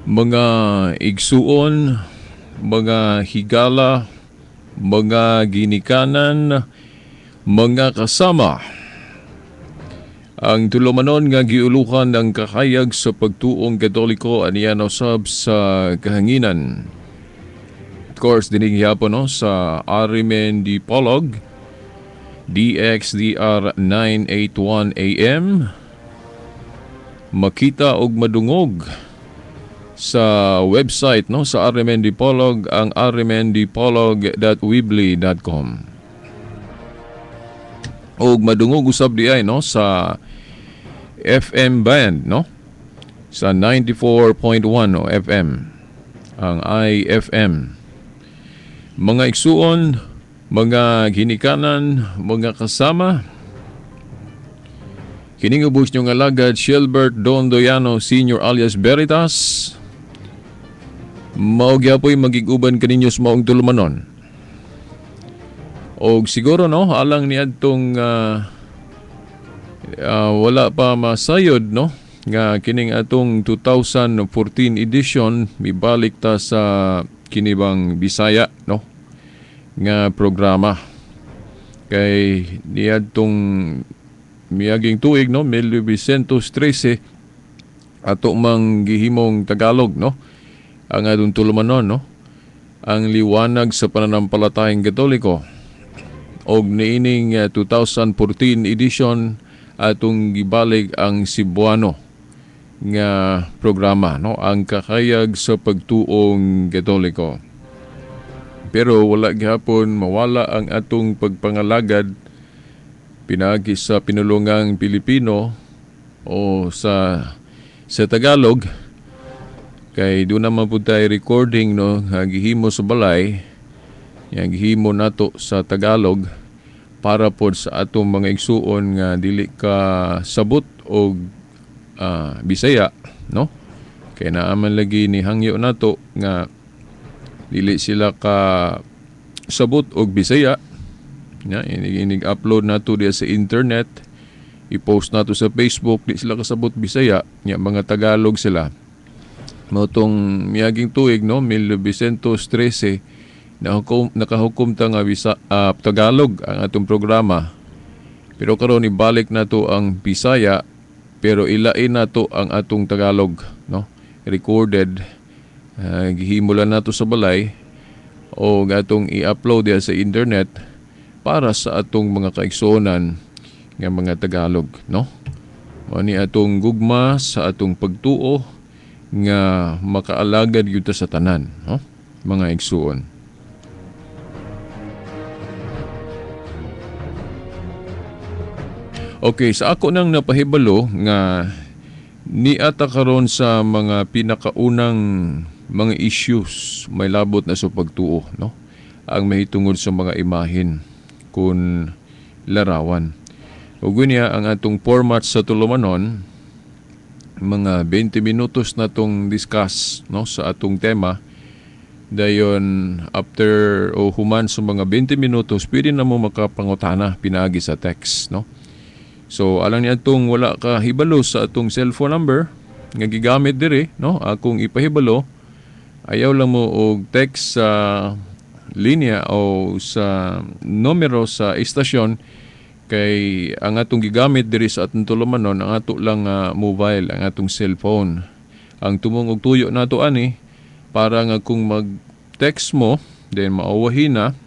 Mga igsuon, mga higala, mga ginikanan, mga kasama. Ang tulumanon nga giulukan ng kakayag sa pagtuong Katoliko aniya usab sa kahanginan. Of course, dinig gyapon, no, sa Arimen Dipolog, DXDR 981 AM. Makita og madungog sa website, no, sa RMN Dipolog, ang rmndipolog.weebly.com. Og madungog usab di ay, no, sa FM band, no, sa 94.1, no, FM, ang IFM. Mga igsuon, mga ginikanan, mga kasama, kining ubos niyong alagad Shilbert Dondoyano Senior alias Veritas, mao gyapoy magig-uban kaninyo sa maong tulumanon. Og siguro, no, alang niadtong wala pa masayod, no, nga kining atong 2014 edition mibalik ta sa kinibang Bisaya, no, nga programa. Kay niadtong miaging tuig, no, 1913, ato mang gihimong Tagalog, no, ang atong tulumanon, no, ang liwanag sa pananampalatayang Katoliko. Og niining 2014 edition atong gibalik ang Cebuano nga programa, no, ang kakayag sa pagtuong Katoliko. Pero wala gihapon mawala ang atong pagpangalagad pinaagi sa pinulungang Pilipino o sa Tagalog. Kay doon naman po tayo recording, no, gihimo sa balay, gihimo nato sa Tagalog para po sa atong mga igsuon nga dili ka sabot og Bisaya, no? Kay naaman lagi ni hangyo nato nga dili sila ka sabot og Bisaya. Ya, inig-upload nato diya sa internet, i-post nato sa Facebook, di sila kasabot Bisaya, nya mga Tagalog sila. Mao tong miaging tuig, no, 1913, nakahukom ta nga Tagalog ang atong programa. Pero karon ibalik nato ang Bisaya, pero ilain nato ang atong Tagalog, no, recorded, gihimo lang nato sa balay o atong i-upload diya sa internet para sa atong mga kaigsuonan nga mga Tagalog, no. Mao ni atong gugma sa atong pagtuo nga makaalagad gyud ta sa tanan, no, mga igsuon. Okay, sa ako nang napahibalo nga niata karon sa mga pinakaunang mga issues may labot na sa pagtuo, no, ang mahitungod sa mga imahin kun larawan. Ug niya ang atong format sa tulumanon, mga 20 minutos na tong discuss, no, sa atong tema. Dayon after o human sa mga 20 minutos, pwede na mo makapangutana pinaagi sa text, no. So alang niya atong wala ka hibalo sa atong cellphone number nga gigamit diri, no, akong ipahibalo, ayaw lang mo og text sa linya o sa numero sa istasyon Kay ang atong gigamit diri sa atong tulumanon, ang ato lang mobile, ang atong cellphone. Ang tumong og tuyo nato ani para nga kung mag-text mo, then mauwahin na,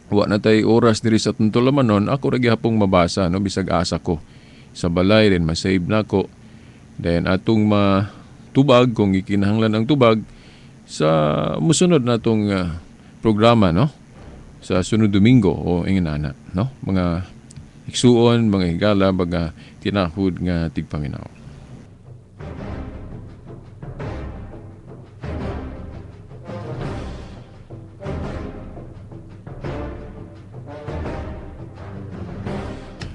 wa na tay oras diri sa atong tulumanon, ako ra gihapong mabasa, no, bisag asa ko sa balay, then ma-save nako. Then atong matubag kung gikinahanglan ang tubag sa musunod natong programa, no, sa sunod Domingo o inginana, no, mga igsuon, mga higala, mga tinahud nga tigpaminaw.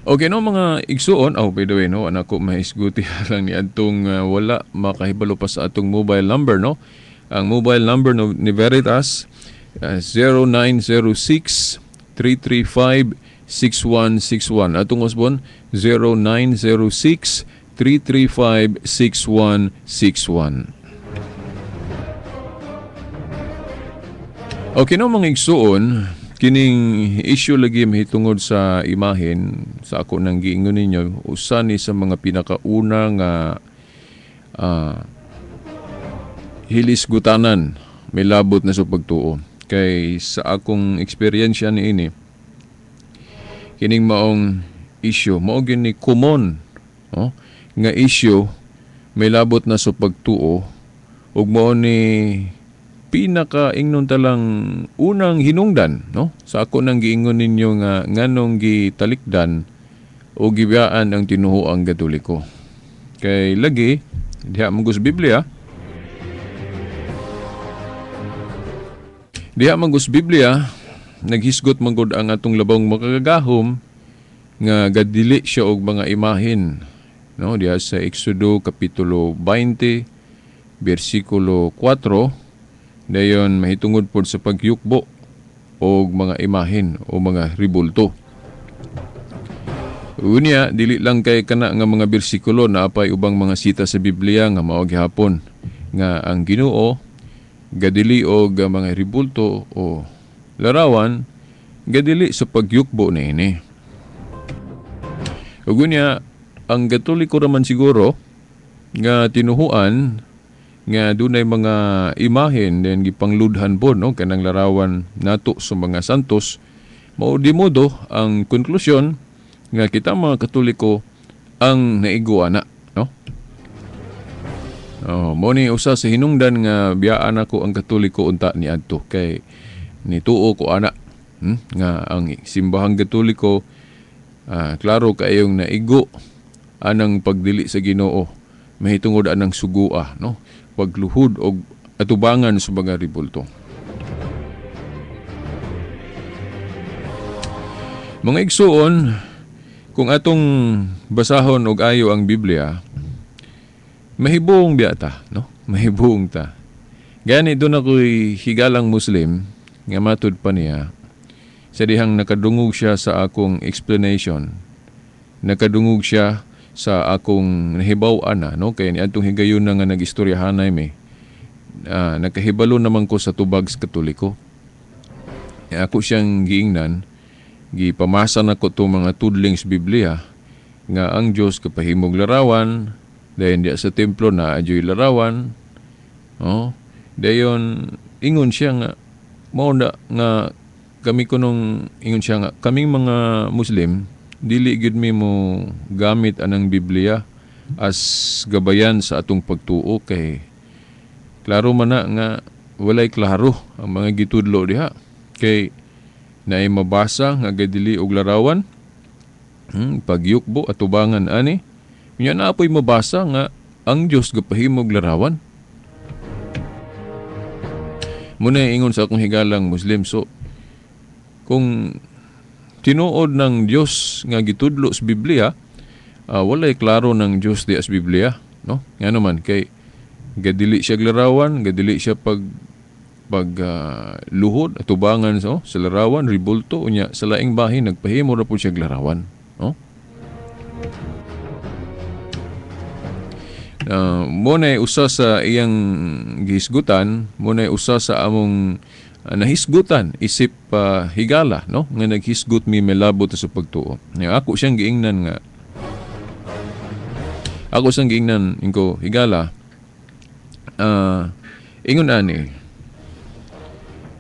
Okay, no, mga igsuon, oh, by the way, no, anak ko mahisguti lang ni adtong wala makahibalo pa sa atong mobile number, no. Ang mobile number, no, ni Veritas 0906 335 6161. Atong usbon 0906 335 6161. Okay, no, mga igsuon, kining issue lagi mahitungod sa imahen sa ako nang giingon ninyo, usa ni sa mga pinakauna nga hilisgutanan may labot na sa pagtuo. Kay sa akong eksperyensya niini, kining maong issue mao gyud ni common, oh, nga issue may labot na sa pagtuo ug mao ni pinaka ingnon talang unang hinungdan, no, sa ako nang giingon ninyo nga nganong gitalikdan o gibiyaan ang tinuhuang Katoliko. Kay lagi diha man sa Biblia, diha man sa Biblia naghisgot man gud ang atong labong makagagahom nga gadili siya og mga imahin, no, diha sa Exodo kapitulo 20 bersikulo 4. Dayon mahitungod pod sa pagyukbo og mga imahin o mga ribulto. Unya dili lang kay kana nga mga bersikulo, naapay ubang mga sita sa Biblia nga mao gihapon nga ang Ginoo gadili og mga ribulto o larawan, gadili sa pagyukbo niini. Ug unya ang Katoliko raman siguro nga tinuhuan nga dunay mga imahen then gipangludhan po, no, kanang larawan nato sa mga santos, mao di modo ang konklusyon nga kita mga Katoliko ang naigo ana, no. Oh, mo ni usa sa hinungdan nga biyaan ako ang Katoliko unta ni adto kay nituo ko ana, nga ang simbahang Katoliko klaro kayong naigo anang pagdili sa Ginoo mahitungod anang sugua, no, pagluhod og atubangan sa mga ribulto. Mga igsuon, kung atong basahon og ayo ang Biblia, mahibong biya ta, no? Mahibong ta. Gani doon ako'y higalang Muslim nga matud pa niya sa dihang nakadungog siya sa akong explanation. Nakadungog siya sa akong nahibaw-an na, no, kay niadtong higayon na nga nagistoryahanay mi. Nakahibalo naman ko sa tubag sa Katoliko. Ako siyang giingnan, gipamasa nako to mga tudling sa Biblia nga ang Dios kapahimog larawan, dayon diya sa templo na adyoy larawan. Oh, dayon ingon siya nga mao na nga kami kunong ingon siya nga kaming mga Muslim dili gyud mi mo gamit anang Biblia as gabayan sa atong pagtuo kay klaro man na nga walay klaro ang mga gitudlo diha kay naay mabasa nga gadili og larawan, pagyukbo atubangan ani, unya na apoy mabasa nga ang Dios gapahimog larawan. Muna ingon sa akong higalang Muslim, so kung tinuod ng Dios nga gitudlo sa Biblia, walay klaro ng Dios di sa Biblia, no? Ngano man kay gadili siya larawan, gadili siya pag luhod atubangan so sa larawan ribulto, unya sa laing bahin nagpahimo ra pud siya larawan, no? Mo na usa sa iyang gihisgutan, mo na usa sa among Nahisgutan isip higala, no, nga naghisgot mi melabot sa pagtuo. Nga ako siyang giingnan nga ako siyang giingnan ingko higala, ingon ani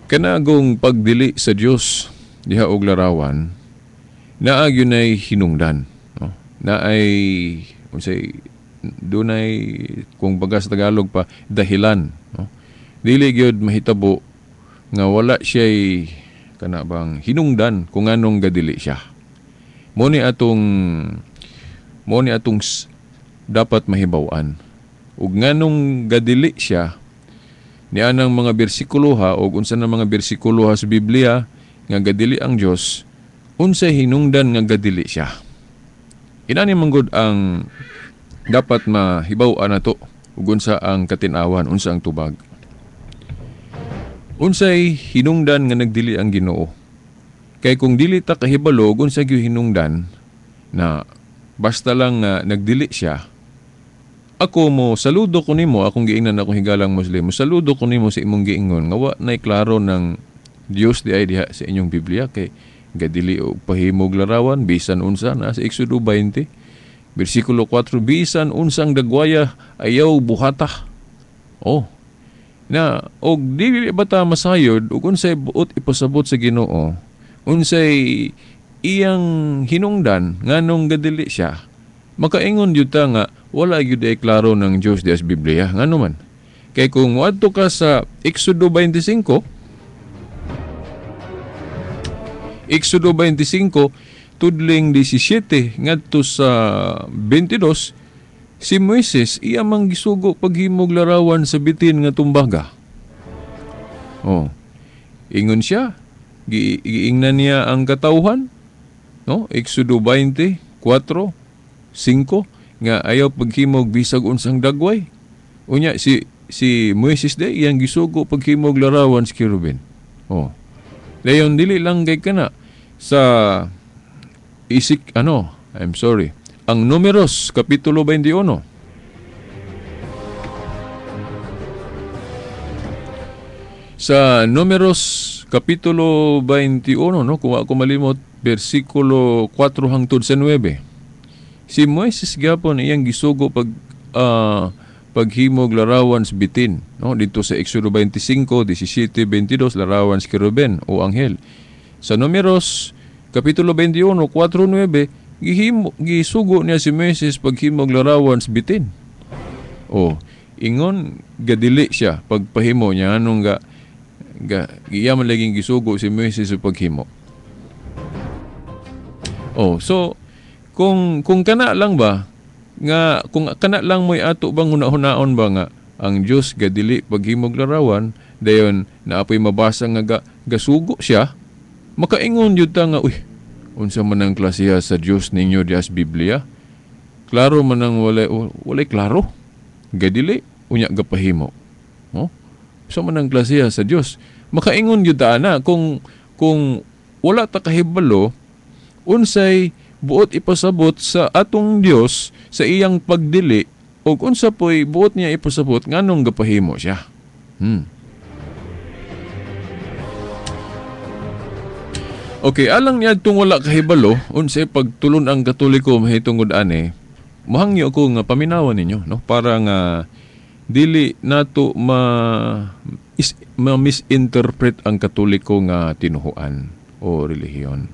kanagong pagdili sa Dios diha og larawan naa gyud hinungdan, no, naay unsay dunay kung baga sa Tagalog pa dahilan, no. Dili gyud mahitabo nga wala siya'y kana bang hinungdan kung anong gadili siya. Mo ni atong dapat mahibaw-an. Ug nganong gadili siya nianang mga bersikulo ha, og unsa na mga bersikulo ha sa Biblia nga gadili ang Dios, unsay hinungdan nga gadili siya. Inani man gud ang dapat mahibaw-an nato ug unsa ang katin-awan, unsa ang tubag. Unsay hinungdan nga nagdili ang Ginoo? Kay kung dili ta kahibalo ug unsa gyud hinungdan na basta lang nga nagdili siya, ako mo saludo ko nimo, akong giingnan akong higalang Muslim, mo saludo ko nimo sa imong giingon nga wa nay klaro ng Dios di ay diha sa inyong Biblia kay gadili og pahimog larawan bisan unsa na sa Exodo 20 bersikulo 4, bisan unsang dagwaya ayaw buhata. Oh. Na og dili ba ta masayod ug unsay buot ipasabot sa Ginoo, unsay iyang hinungdan nganong gadili siya, makaingon gyud ta nga wala gyud ay klaro ng Dios di sa Biblia. Ngano man? Kay kung moadto ka sa Exodo 25, Exodo 25 tudling 17 ngadto sa 22, si Moises iya mang gisugo paghimog larawan sa bitin nga tumbaga. Oh. Ingon siya, giingnan niya ang katawhan, no? Exodo 20, 4, 5 nga ayaw paghimog bisag unsang dagway. Unya si Moises day iyang gisugo paghimog larawan sa kerubin. Oh. Dayon dili lang kay kana sa isik ano, I'm sorry. Ang Numeros, Kapitulo 21. Sa Numeros, Kapitulo 21, no, kung ako malimot, versikulo 4 hangtod sa 9. Si Moises gyapon iyang gisugo paghimog larawan sa bitin, no, dito sa Exodo 25, 17, 22, larawan sa kerubin o anghel. Sa Numeros, Kapitulo 21, 4, 9, gisugo niya si Moises paghimog larawan sa bitin. O, ingon gadili siya pagpahimo niya anong ga iya man laging gisugo si Moises sa paghimo. Oh, so kung kana lang ba nga kung kana lang mo'y ato bang hunahunahon ba nga ang Dios gadili paghimog larawan dayon naapoy mabasa nga gasugo siya, makaingon jud ta nga uy, unsa man ang klasiha sa Dios ninyo diha sa Biblia? Klaro man ang walay klaro. Gadili unya gapahimo. No? Unsa man ang klasiha sa Dios? Makaingon gyud ta ana kung wala ta kahibalo unsay buot ipasabot sa atong Dios sa iyang pagdili ug unsa poy buot niya ipasabot nganong gapahimo siya. Okay, alang niya itong wala kahibalo, unsay pagtulon ang Katoliko mahitungod ani, mohangyo ko nga paminawan ninyo, no? Para nga dili nato ma-misinterpret ang Katoliko nga tinuhuan o relihiyon.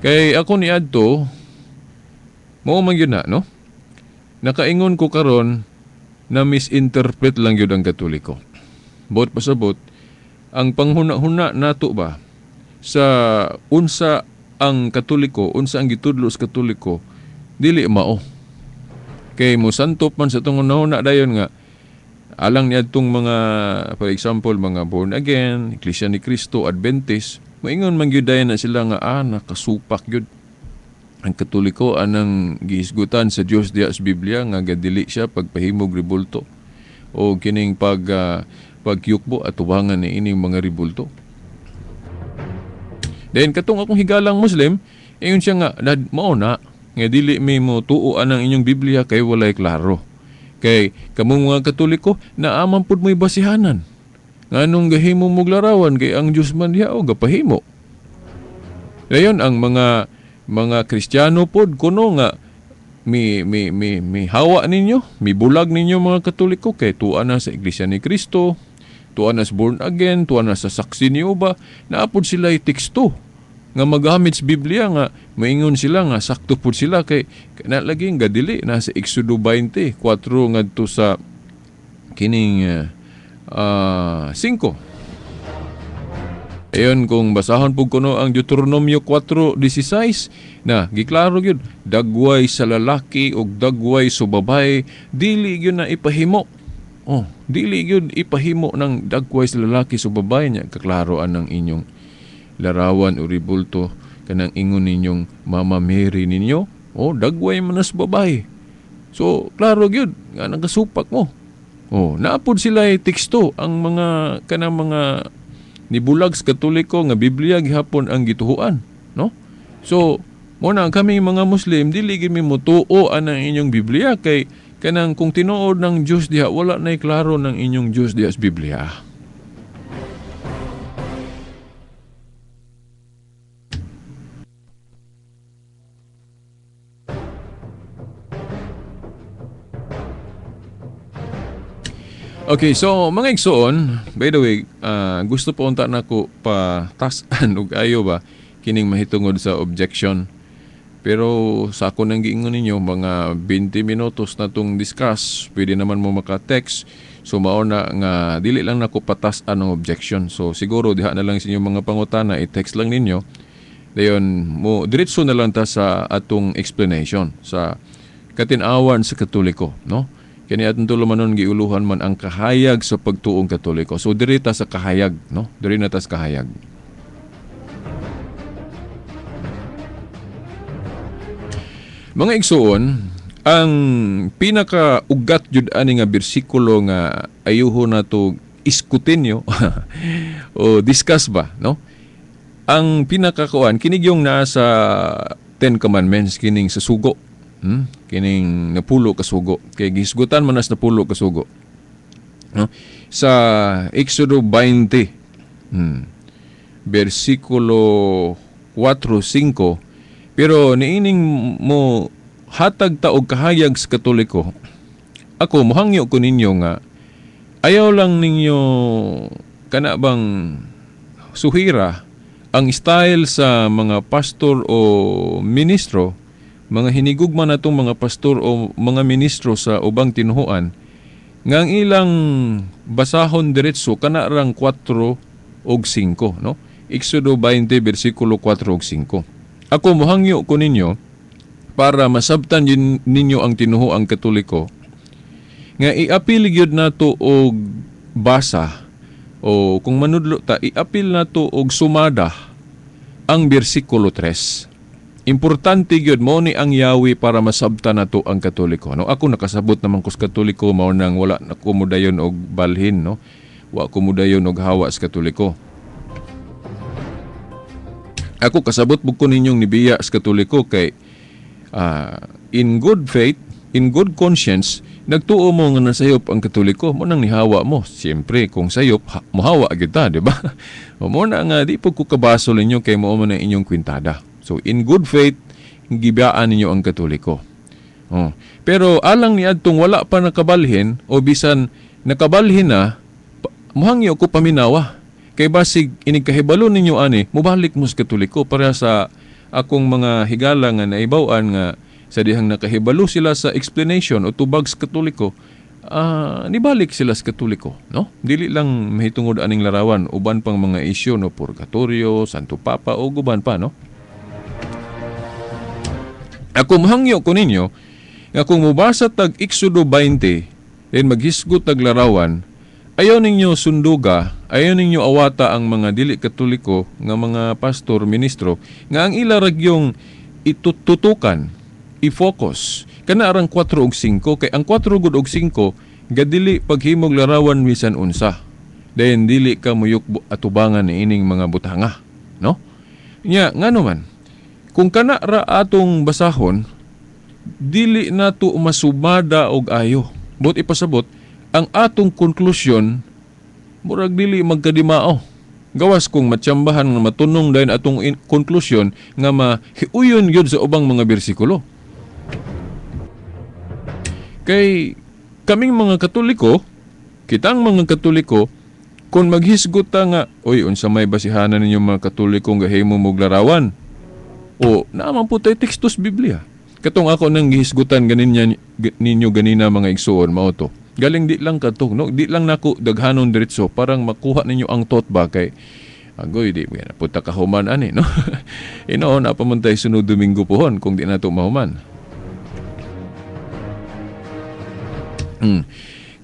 Kay ako niadto, mao man gyud na, no? Nakaingon ko karon na misinterpret lang gyud ang Katoliko. Buot pasabot, ang panghuna-huna nato ba sa unsa ang Katoliko, unsa ang gitudlo sa Katoliko, dili mao. Kay mosantop man sa itong hunahuna dayon nga alang niadtong mga, for example, mga born again, Iglesia ni Cristo, Adventist, maingon man gyud dayon na sila nga nakasupak gyud ang Katoliko anang gihisgutan sa Dios diha sa Biblia nga gadili siya pagpahimog ribulto o kining pagyukbo at tubangan ni ining mga ribulto. Then katong akong higalang Muslim, ingon siya nga mao na nga dili mi mo tuo anang inyong Biblia kay walay klaro. Kay kamong mga Katoliko naaman pud mo'y basihanan. Nganong gahimo mog larawan kay ang Dios man diha o gapahimo. Dayon ang mga Kristiyano pod kuno nga mi mi mi mi hawa ninyo, mi bulag ninyo mga Katoliko kay tuwa na sa Iglesia ni Cristo, tuwa na sa born again, tuwa na sa saksi niyo ba, naapod sila teksto nga magamit sa Biblia nga maingon sila nga sakto pud sila kay na lagi nga dili na sa Exodo 24 ngadto sa kining 5. Ayon kung basahon pud kuno ang Deuteronomio 4:16 na giklaro gyud dagway sa lalaki ug dagway sa babae dili gyud na ipahimo. Oh, dili gyud ipahimo ng dagway sa lalaki sa babae niya. Kaklaro anang inyong larawan o ribulto kanang ingon ninyong Mama Mary ninyo. Oh, dagway man sa babae. So, klaro gyud nga nagasupak mo. Oh, naapod sila teksto ang mga kanang mga nibulag sa Katoliko nga Biblia gihapon ang gituhuan, no? So, mo na kami mga Muslim dili gyud mi motuo anang inyong Biblia kay kanang kung tinuod ng Dios diha wala nay klaro ng inyong Dios diha sa Biblia. Okay, so mga igsoon, by the way, gusto po unta nako pa tas-an og ayo ba kining mahitungod sa objection. Pero sa ako nang giingon ninyo mga 20 minutos na tong discuss, pwede naman mo maka-text. So mao na nga dili lang nako patas-an ang objection. So siguro diha na lang sa inyong mga pangutana, i-text lang ninyo. Dayon mo diretso na lang ta sa atong explanation sa katin-awan sa Katoliko, no? Kani atong tulumanon giuluhan man ang kahayag sa pagtuong Katoliko. So diri ta sa kahayag, no? Diri na ta sa kahayag. Mga igsoon, ang pinaka-ugat jud ani nga bersikulo nga ayuho nato iskutinyo o discuss ba, no? Ang pinakakuan kini yung naa sa Ten Commandments kining sa sugo. Kining napulo ka sugo kay gihisgutan man nas napulo ka sugo, no? Sa Exodo 20 bersikulo 4-5, pero niining mo hatag ta og kahayag sa Katoliko, ako mohangyo ko ninyo nga ayaw lang ninyo kana bang suhira ang style sa mga pastor o ministro, mga hinigugma na itong mga pastor o mga ministro sa ubang tinuhuan, nga ang ilang basahon diretso kana rang 4 og 5, no? Exodo 20 bersikulo 4 og 5. Ako mohangyo ko ninyo para masabtan ninyo ang tinuhuang Katoliko nga iapil gyud nato og basa o kung manudlo ta iapil nato og sumada ang bersikulo 3. Importante gyud mo ni ang yawi para masabtan nato ang Katoliko, no? Ako nakasabot naman ko sa Katoliko, mao nang wala na ko modayon og balhin, no? Wa ko modayon og hawa sa Katoliko. Ako kasabot bug ko ninyong nibiya sa Katoliko kay in good faith, in good conscience, nagtuo mo nga nasayop ang Katoliko, mo nang nihawa mo. Siyempre, kung sayop, mohawa gyud ta, di ba? O mo na nga di pud ko kabasol ninyo kay mao man ang inyong kwintada. So, in good faith, gibiyaan ninyo ang Katoliko. Oh. Pero alang ni adtong wala pa nakabalhin o bisan nakabalhin na, muhangyo ko paminawa. Kay basig inig kahibalo ninyo ani, mubalik mo sa Katoliko para sa akong mga higala nga naibaw-an nga sa dihang nakahibalo sila sa explanation o tubag sa Katoliko, nibalik sila sa Katoliko, no? Dili lang mahitungod aning larawan, uban pang mga isyu, no, purgatorio, Santo Papa o uban pa, no? Ako mahangyo ko ninyo nga kung mubasa tag Exodo 20, then maghisgot tag larawan, ayaw ninyo sunduga, ayaw ninyo awata ang mga dili Katoliko nga mga pastor, ministro, nga ang ila ragyong itututukan, i-focus. Kana arang 4 og 5, kay ang 4 gud og 5, gadili paghimog larawan bisan unsa. Dayon dili ka muyuk atubangan ni ining mga butanga, no? Nya ngano man, kung kana ra atong basahon, dili nato masumada og ayo. But ipasabot, ang atong konklusyon Murag dili magkadimao. Gawas kung matsambahan nga matunong dayon atong konklusyon nga mahiuyon gyud sa ubang mga bersikulo. Kay kaming mga Katoliko, kitang mga Katoliko, kung maghisgot ta nga, oy, unsa may basihanan ninyo mga Katoliko nga himo mog larawan? O, naaman po tayo tekstos Biblia. Katong ako nang gihisgutan ganin ninyo ganina mga igsuon, mao to. Galing di lang kato, no? Di lang nako daghanon diretso parang makuha ninyo ang thought ba kay agoy di ba punta ka human ani, no? Ino na pa man tayo sunod Domingo pohon kung di nato mahuman.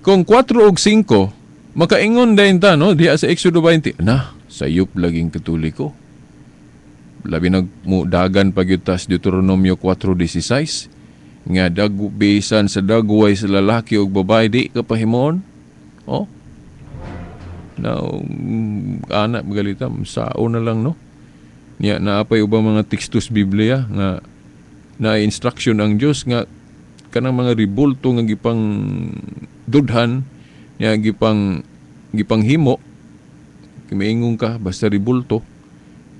Kung 4 ug 5 makaingon dayon ta, no, diha sa Exodo 20, na sayop laging Katoliko. Labi nag mudagan pagyud tas Deuteronomio 4:16 nga bisan sa dagway sa lalaki ug babae di ka pahimoon. Oh. Now, ana magalita sao na lang, no. Nya naapay ubang mga tekstos Biblia nga na instruction ang Dios nga kanang mga ribulto nga gipang dudhan nya gipang gipanghimo, miingon ka basta ribulto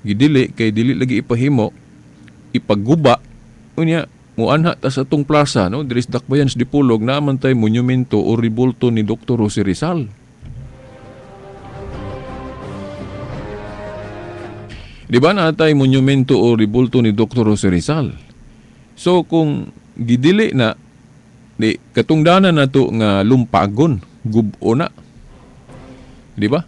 gidili kay dili lagi ipahimo, ipaguba unya muanha ta sa atong plaza, no, diri sa Dakbayan sa Dipolog naa man tay monumento o ribulto ni Dr. Jose Rizal. Di ba naa tay monumento o ribulto ni Dr. Jose Rizal? So kung gidili na di katungdanan nato nga lumpagon, gubo na. Di ba?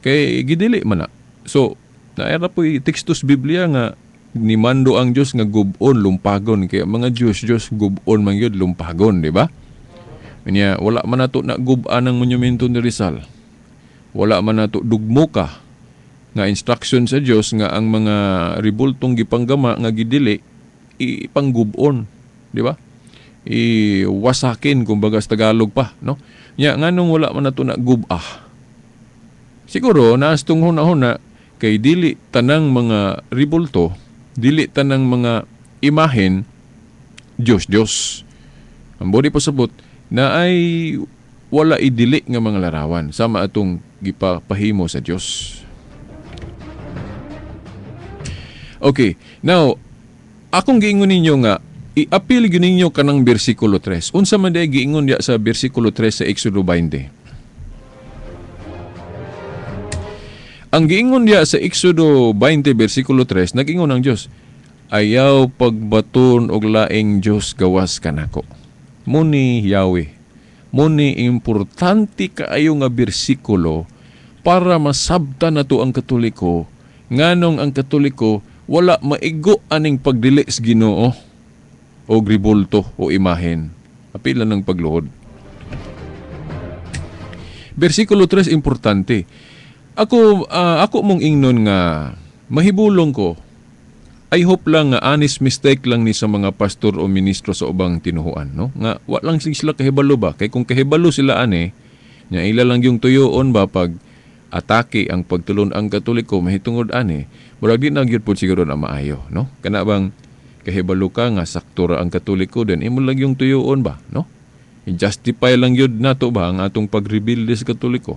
Kay gidili man na. So naera po'y tekstos Biblia nga nimando ang Dios nga gubon, lumpagon. Kaya mga Diyos, Diyos gubon man yun, lumpagon, di ba? Kanya, wala man nato na guban ang monumento ni Rizal. Wala man nato dugmoka nga instruction sa Dios nga ang mga ribultong gipanggama nga gidili ipanggubon, di ba? Iwasakin kumbaga sa Tagalog pa, no? Nya nganong wala man nato na gubah? Siguro naastong huna-huna kay dili tanang mga ribulto, dili tanang mga imahen Dios Dios. Ang body pasabot na ay wala idili nga mga larawan sama atong gipapahimo sa Dios. Okay, now akong giingon ninyo nga i-appeal gyud ninyo kanang bersikulo 3. Unsa man day giingon diya sa bersikulo 3 sa Exodo 20? Ang giingon diya sa Exodo 20 bersikulo 3, nag-ingon ang Dios, ayaw pagbaton og laing Dios gawas kanako. Muni Yahweh. Muni importante kaayo nga bersikulo para masabtan nato ang Katoliko nganong ang Katoliko wala maigo aning pagdili sa Ginoo o ribulto o imahen. Apila ng pagluhod. Bersikulo 3 importante. Ako ako mong ingnon nga mahibulong ko. I hope lang nga honest mistake lang ni sa mga pastor o ministro sa ubang tinuhuan, no? Nga wa lang sila kahibalo ba kay kung kahibalo sila ani nya ila lang yung tuyoon ba pag atake ang pagtulon ang Katoliko mahitungod ani, murag di na gyud pud siguro na maayo, no? Kana bang kahibalo ka nga sakto ra ang Katoliko den imo lang yung tuyoon ba, no? I-justify lang gyud nato ba ang atong pagrebelde sa Katoliko?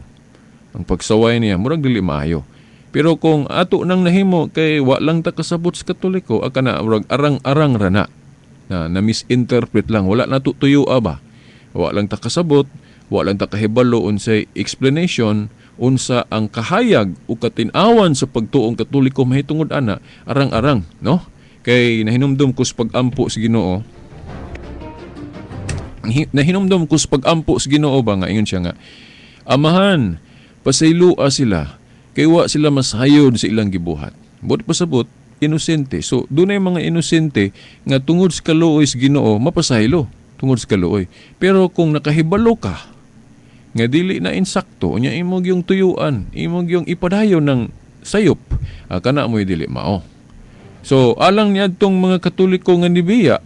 Ang pagsaway niya murag dili maayo. Pero kung ato nang nahimo kay wa lang ta kasabot sa Katoliko, akana murag arang-arang ra na na misinterpret lang, wala na tuyo ba. Wa lang ta kasabot, wa lang ta kahibalo unsay explanation unsa ang kahayag o katin-awan sa pagtuong Katoliko mahitungod ana, arang-arang, no? Kay nahinumdum ko sa pag-ampo sa Ginoo. Nahinumdum ko sa pag-ampo sa Ginoo ba nga ingon siya nga, Amahan, pasayloa sila kay wa sila masayod sa ilang gibuhat. Buot pasabot, inosente. So dunay mga inosente nga tungod sa kaluoy sa Ginoo mapasaylo tungod sa kaluoy. Pero kung nakahibalo ka nga dili na insakto unya imo gyung tuyuan, imo gyung ipadayon ng sayop, kana mo'y dili mao. So alang niadtong mga Katoliko nga nibiya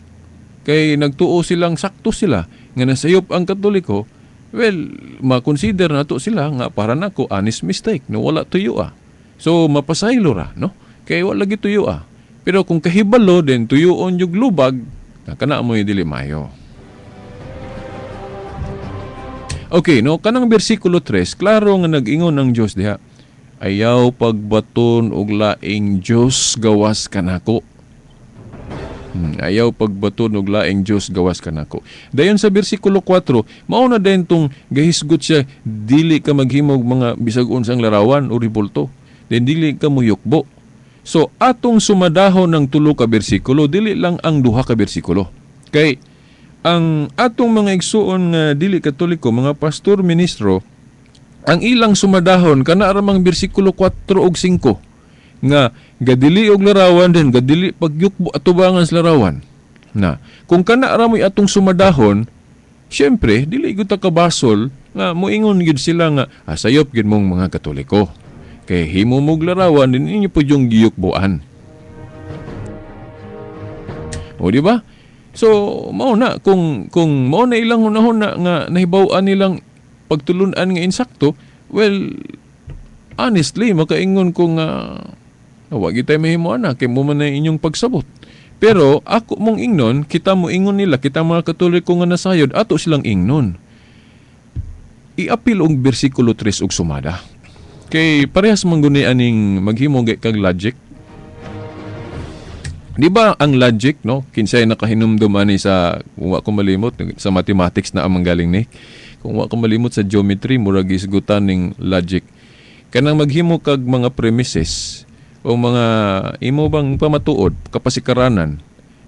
kay nagtuo silang sakto sila nga nasayop ang Katoliko, well, ma-consider na to sila nga para nako honest mistake, no, wala tuyo ah. So mapasaylo ra, no? Kay wala lagi tuyo ah. Pero kung kahibalo din tuyuon yung lubag, kana mo'y dili maayo. Okay, no, kanang bersikulo 3, klaro nga nag-ingon ang Dios diha. Ayaw pagbaton og laing Dios gawas kanako. Ayaw pagbaton og laing Dios gawas kanako. Dayon sa bersikulo 4, mao na din tong gahisgot siya, dili ka maghimog mga bisag unsang larawan o ribulto. Then dili ka muyukbo. So atong sumadahon ng tulo ka bersikulo, dili lang ang duha ka bersikulo. Kay ang atong mga igsuon nga dili Katoliko, mga pastor, ministro, ang ilang sumadahon kana ramang bersikulo 4 ug 5 nga gadili og larawan, din gadili pagyukbo atubangan sa larawan. Na kung kana ra mo'y atong sumadahon, syempre dili gyud ta kabasol nga moingon gyud sila nga sayop gyud mong mga Katoliko. Kay himo mog larawan din inyo pud yung giyukboan. O di ba? So mao na kung mao na ilang hunahuna nga nahibaw-an nilang pagtulun-an nga insakto, well, honestly makaingon ko nga wa gyud tay mahimo ana kay mo man na inyong pagsabot. Pero ako mong ingnon, kita mo ingon nila, kita mga Katoliko nga nasayod, ato silang ingnon. Iapil og bersikulo 3 og sumada. Kay parehas man guni aning maghimo kag logic. Di ba ang logic, no? Kinsay nakahinumdum ani sa, kung wa ko malimot, sa mathematics na amang galing ni. Kung wa ko malimot sa geometry, murag isgutan ning logic. Kanang maghimo kag mga premises o mga imo bang pamatuod, kapasikaranan.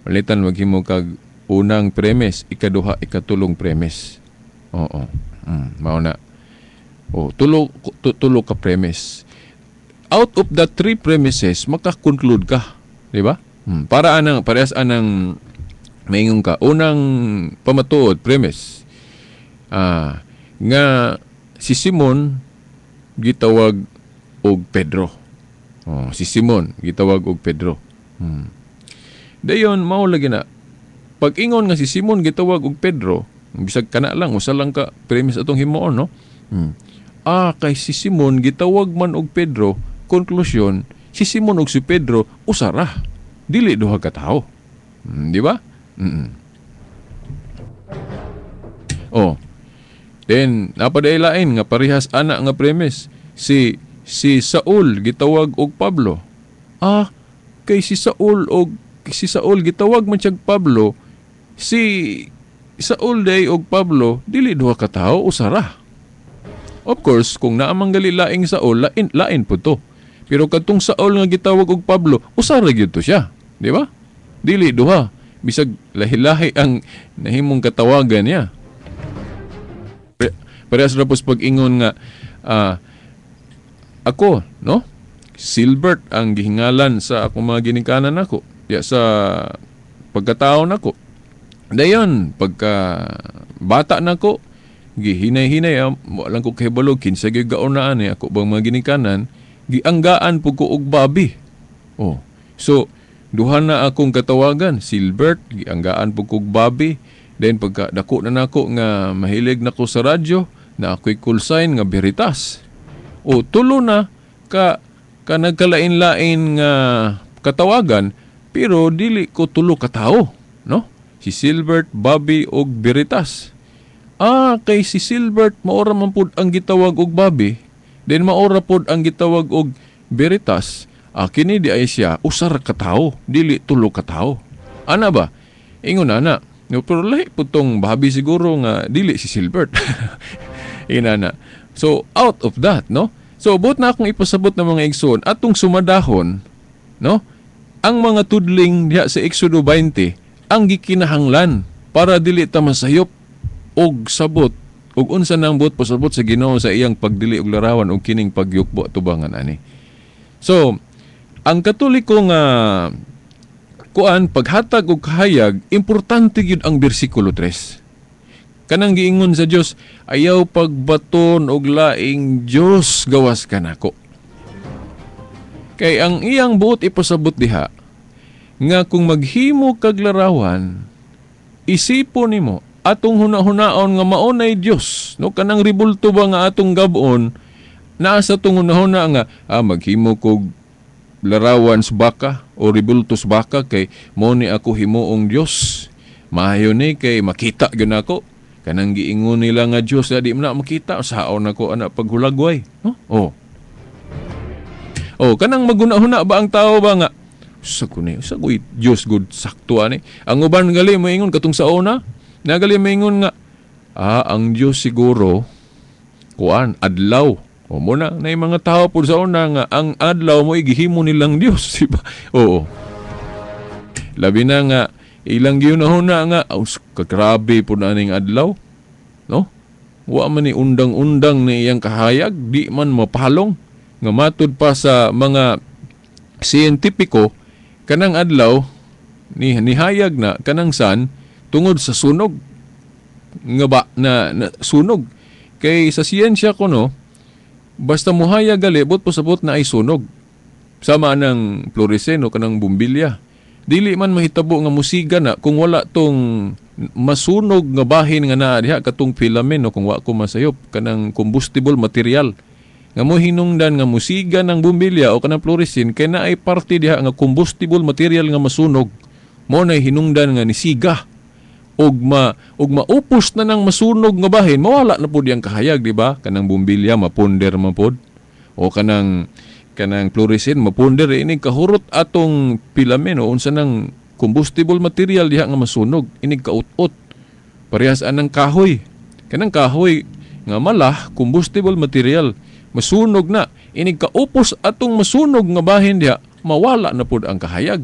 Malitan maghimo kag unang premise, ikaduha, ikatulong premise. Oo. Mao na. O, tulo ka premise. Out of the three premises, makakonclude ka. Di ba? Para anang, parehas anang maingon ka. Unang pamatuod, premise. Nga si Simon gitawag og Pedro. Oh, si Simon gitawag og Pedro. Dayon mao lagi na. Pag ingon nga si Simon gitawag og Pedro, bisag kana lang, usa lang ka premise atong himuon, no? Kay si Simon gitawag man og Pedro, konklusyon, si Simon og si Pedro usa ra. Dili duha ka tawo. Di ba? Oh. Then napadailain nga parehas ana nga premise. Si Saul gitawag og Pablo. Kay si Saul og si Saul gitawag man siyag Pablo. Si Saul day og Pablo dili duha ka tawo, usa ra. Of course, kung naamang gali laing Saul, lain po to. Pero kadtong Saul nga gitawag og Pablo, usa ra gyud to siya, di ba? Dili duha. Bisag lahi-lahi ang nahimong katawagan niya. Parehas ra pos pag-ingon nga ako, no? Silbert ang gihingalan sa akong mga ginikanan nako, diya sa pagkatao nako. Dayon pagka bata nako, gihinay-hinay, walang ko kahibalo kinsa gyud gaunaan ni ako bang mga ginikanan, gianggaan pud ko og Bobby. Oh. So duha na akong katawagan, Silbert, gianggaan pud ko og Bobby. Then pagka dako na nako nga mahilig nako sa radyo, na ako'y call sign nga Veritas. O tulo na ka ka nagkalain-lain nga katawagan, pero dili ko tulo ka tawo, no? Si Silbert, Bobby og Veritas. Kay si Silbert maora man pud ang gitawag og Bobby, then maora pud ang gitawag og Veritas. Kini di ay siya usa ra ka tawo, dili tulo ka tawo. Ana ba? Ingon ana. No, pero lahi pud tong Bobby siguro nga dili si Silbert. Ingon ana. So out of that, no? So buot na akong ipasabot ng mga igsoon atong sumadahon, no? Ang mga tudling diha sa Exodo 20 ang gikinahanglan para dili ta masayop og sabot og unsa nang buot pasabot sa Ginoo sa iyang pagdili og larawan og kining pagyukbo atubangan ani. So ang Katoliko nga kuan paghatag og kahayag, importante gyud ang bersikulo 3. Kanang giingon sa Dios, ayaw pagbaton og laing Dios gawas kanako. Kay ang iyang buot ipasabot diha nga kung maghimo kag larawan, isipon nimo atong hunahunaon nga maunay Dios, no? Kanang ribulto ba nga atong gabon naa sa atong hunahuna nga maghimo kog larawan sa baka o ribulto sa baka kay mo ni ako himuong Dios. Maayo ni kay makita gyud nako. Kanang giingon nila nga Dios nga di man na makita, saon nako ana paghulagway, no? Oh. Oh, kanang maguna-huna ba ang tao ba nga sa kuni, sa kuy Dios good sakto ani. Ang uban gali moingon katong sa una, nagali moingon nga ang Dios siguro kuan adlaw. O mo na nay mga tao pud sa una nga ang adlaw mo gihimo nilang Dios, di ba? Oo. Labi na nga ilang gihunahuna nga kagrabe pud aning adlaw, no? Wa man ni undang-undang ni iyang kahayag, di man mapalong. Nga matud pa sa mga siyentipiko, kanang adlaw ni nihayag na kanang sun tungod sa sunog nga ba na sunog. Kay sa siyensya kuno, basta muhayag gali but pasabot na ay sunog. Sama ng fluorescent o kanang bumbilya. Dili man mahitabo nga musiga na kung wala tong masunog nga bahin nga naa diha katong filament o kung wa ko masayop kanang combustible material. Nga mo hinungdan nga musiga ng bumbilya o kanang fluorescent kay naay parte diha nga combustible material nga masunog. Mo nay hinungdan nga nisiga og maupos na nang masunog nga bahin, mawala na pud yang kahayag, di ba? Kanang bumbilya mapunder man pud o kanang fluorescent mapunder ini kahurot atong filament o unsa nang combustible material diha nga masunog, inig kaut-ot. Parehas anang kahoy. Kanang kahoy nga malah combustible material masunog na, inig kaupos atong masunog nga bahin diha, mawala na pud ang kahayag.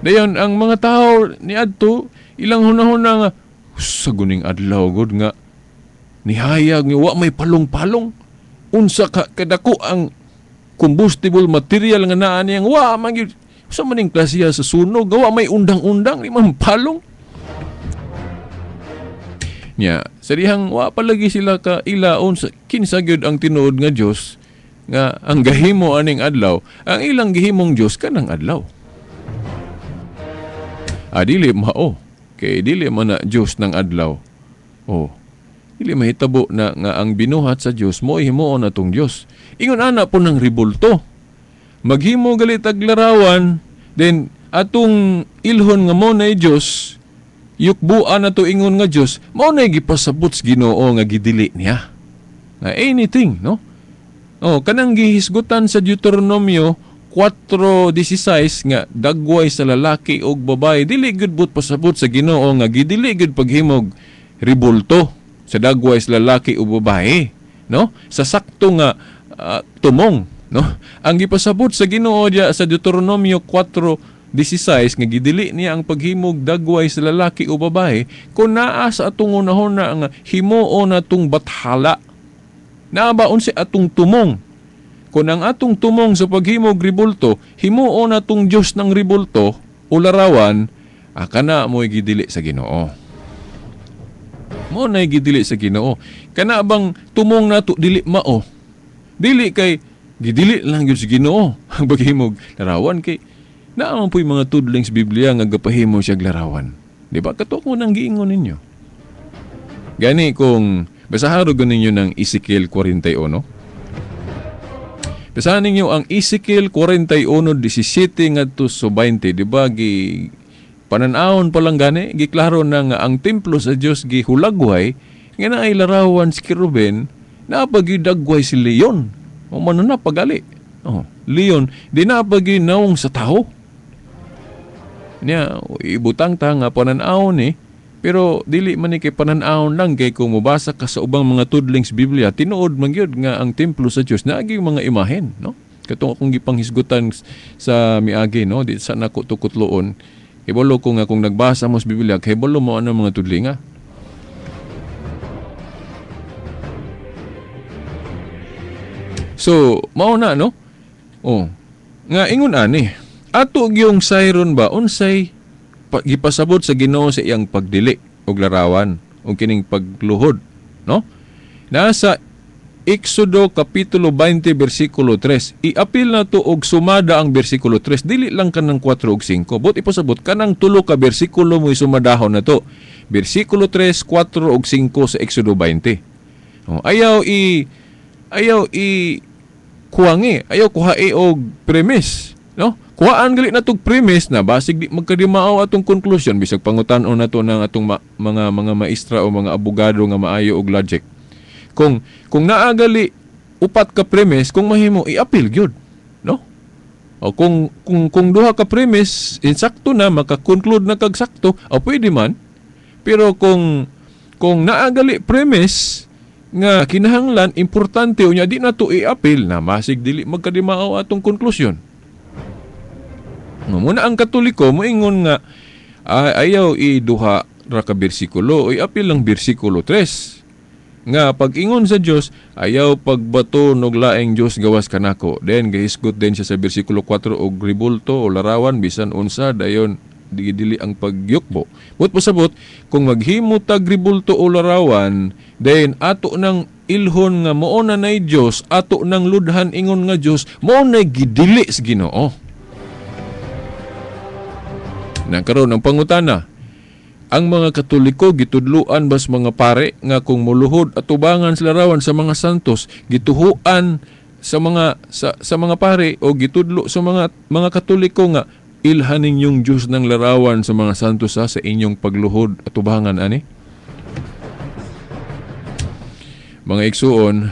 Dayon ang mga tao niadto ilang hunahuna nga sa guning adlaw gud nga nihayag nga wa may palong-palong, unsa ka kadako ang combustible material nga naa niyang wa man gyud sa maning klasiya sa sunog, wa may undang-undang, di man palong. Nya, sa dihang wa palagi sila ka ilaon sa kinsa gyud ang tinuod nga Dios nga ang gahimo aning adlaw, ang ilang gihimong Dios kanang adlaw. Dili mao kay dili man na Dios ng adlaw. Oh, dili mahitabo na nga ang binuhat sa Dios mo himuon atong Dios. Ingon ana po ng ribulto. Maghimo galit ag larawan, then atong ilhon nga mo na Dios, yukbuan na to ingon nga Dios, mao na gipasabot sa Ginoo nga gidili niya. Na anything, no? Oh, kanang gihisgutan sa Deuteronomio 4:16 nga dagway sa lalaki og babae, dili gud but pasabot sa Ginoo nga gidili gud paghimog ribulto sa dagway sa lalaki ug babae, no? Sa sakto nga tumong, no? Ang gipasabot sa Ginoo diya sa Deuteronomio 4:16 nga gidili niya ang paghimog dagway sa lalaki o babae kung naa sa atong unahon na nga himuon atong bathala. Naa ba unsa atong tumong? Kung ang atong tumong sa paghimog ribulto, himuon atong Dios ng ribulto o larawan, kana mo'y gidili sa Ginoo. Mo na'y gidili sa Ginoo. Kana bang tumong nato dili mao? Dili kay gidili lang gyud sa Ginoo ang paghimog larawan kay naa man po'y mga tudling sa Biblia nga gapahimo siya larawan. Di ba? Kato ko nang giingon ninyo. Gani kung basahan ro ninyo ng Ezekiel 41. Basahan ninyo ang Ezekiel 41:17 ngadto sa 20, di ba? Gi panan-awon pa lang gani, giklaro na nga ang templo sa Dios gihulagway nga naay larawan si Kerubin, napagidagway si leon. O man na pagali. Oh, leon, di napaginawong sa tao. Niya, ibutang ta nga panan-awon ni, pero dili man ni kay panan-awon lang kay kung mobasa ka sa ubang mga tudling sa Biblia, tinuod man gyud nga ang templo sa Dios naagi mga imahen, no? Katong akong gipanghisgutan sa miagi, no, di sa nako tukutloon. Kibalo ko nga kung nagbasa mo sa Biblia, kibalo mo ano mga tudlinga. So, mao na, no? Oh, nga ingon ani, ato gyung sayron ba unsay gipasabot sa Ginoo sa iyang pagdili og larawan og kining pagluhod, no? Nasa Exodo kapitulo 20 bersikulo 3. Iapil na to og sumada ang bersikulo 3. Dili lang kanang 4 og 5. But ipasabot kanang tulo ka bersikulo mo isumadahon na to. Bersikulo 3, 4 og 5 sa Exodo 20. Oh, ayaw i kuwangi, ayaw kuhae og premise. No? Kuhaan gali natog premise na basig di magkadimao atong conclusion, bisag pangutan-on nato ng atong mga maestra o mga abogado nga maayo og logic. Kung naa gali upat ka premise, kung mahimo i-appeal gyud, no? O kung duha ka premise insakto na, maka-conclude na kag sakto, o pwede man. Pero kung naa gali premise nga kinahanglan importante unya di nato i-appeal na, masig dili magkadimao atong konklusyon. No, muna ang Katoliko moingon nga ayaw i-duha ra ka bersikulo, i-appeal lang bersikulo 3. Nga pag-ingon sa Dios, ayaw pagbato og laing Dios gawas kanako. Then gahisgot din siya sa bersikulo 4 og ribulto o larawan bisan unsa, dayon dili ang pagyukbo. But pasabot kung maghimo tag ribulto o larawan, then ato nang ilhon nga mao na nay Dios, ato nang ludhan ingon nga Dios, mao nay gidili sa Ginoo. Nagkaroon ng pangutana, ang mga Katoliko gitudluan bas mga pare nga kung muluhod atubangan sa larawan sa mga santos, gituhuan sa mga pare o gitudlo sa mga Katoliko nga ilhan ninyong Diyos ng larawan sa mga santos sa inyong pagluhod atubangan ani? Mga igsuon,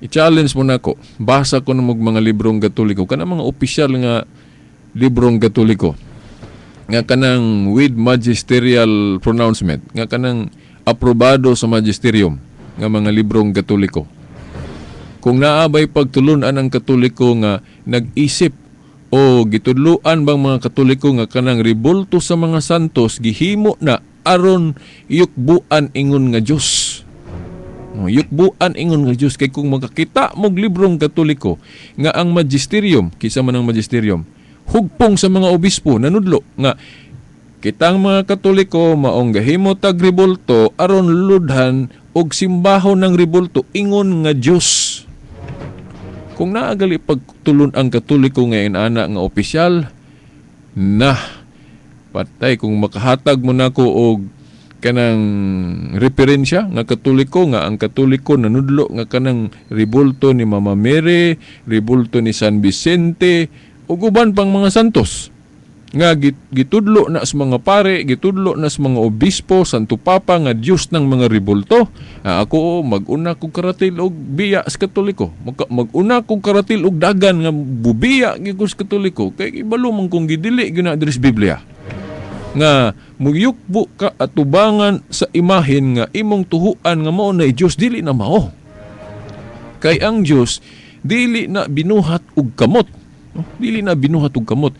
i-challenge mo nako. Basa ko ng mga librong Katoliko, kanang mga opisyal nga librong Katoliko nga kanang with magisterial pronouncement, nga kanang aprobado sa magisterium nga mga librong Katoliko. Kung naabay pagtulun-an ang Katoliko nga nag-isip o gitudluan bang mga Katoliko nga kanang ribulto sa mga santos gihimo na aron yukbuan ingon nga Dios. No, yukbuan ingon nga Dios, kay kung makakita mog librong Katoliko nga ang magisterium, kisa man ang magisterium, hugpong sa mga obispo nanudlo nga kitang mga Katoliko maong gahimo tag ribulto aron ludhan og simbahon ng ribulto ingon nga Dios. Kung naagali pagtulon ang Katoliko ngayon ana nga opisyal na patay, kung makahatag mo nako og kanang referensya nga Katoliko nga ang Katoliko nanudlo nga kanang ribulto ni Mama Mary, ribulto ni San Vicente ug uban pang mga santos nga gitudlo na sa mga pare, gitudlo na sa mga obispo, Santo Papa nga Dios ng mga ribulto. Ako mag-una kog karatil og biya sa Katoliko. Mag-una kog karatil og dagan nga bubiya gyud ko sa Katoliko kay ibalo man kong gidili gyud na diri sa Biblia. Nga muyukbo ka atubangan sa imahen nga imong tuhuan nga mao na Dios, dili na mao. Kay ang Dios dili na binuhat og kamot. No? Dili na binuhat og kamot.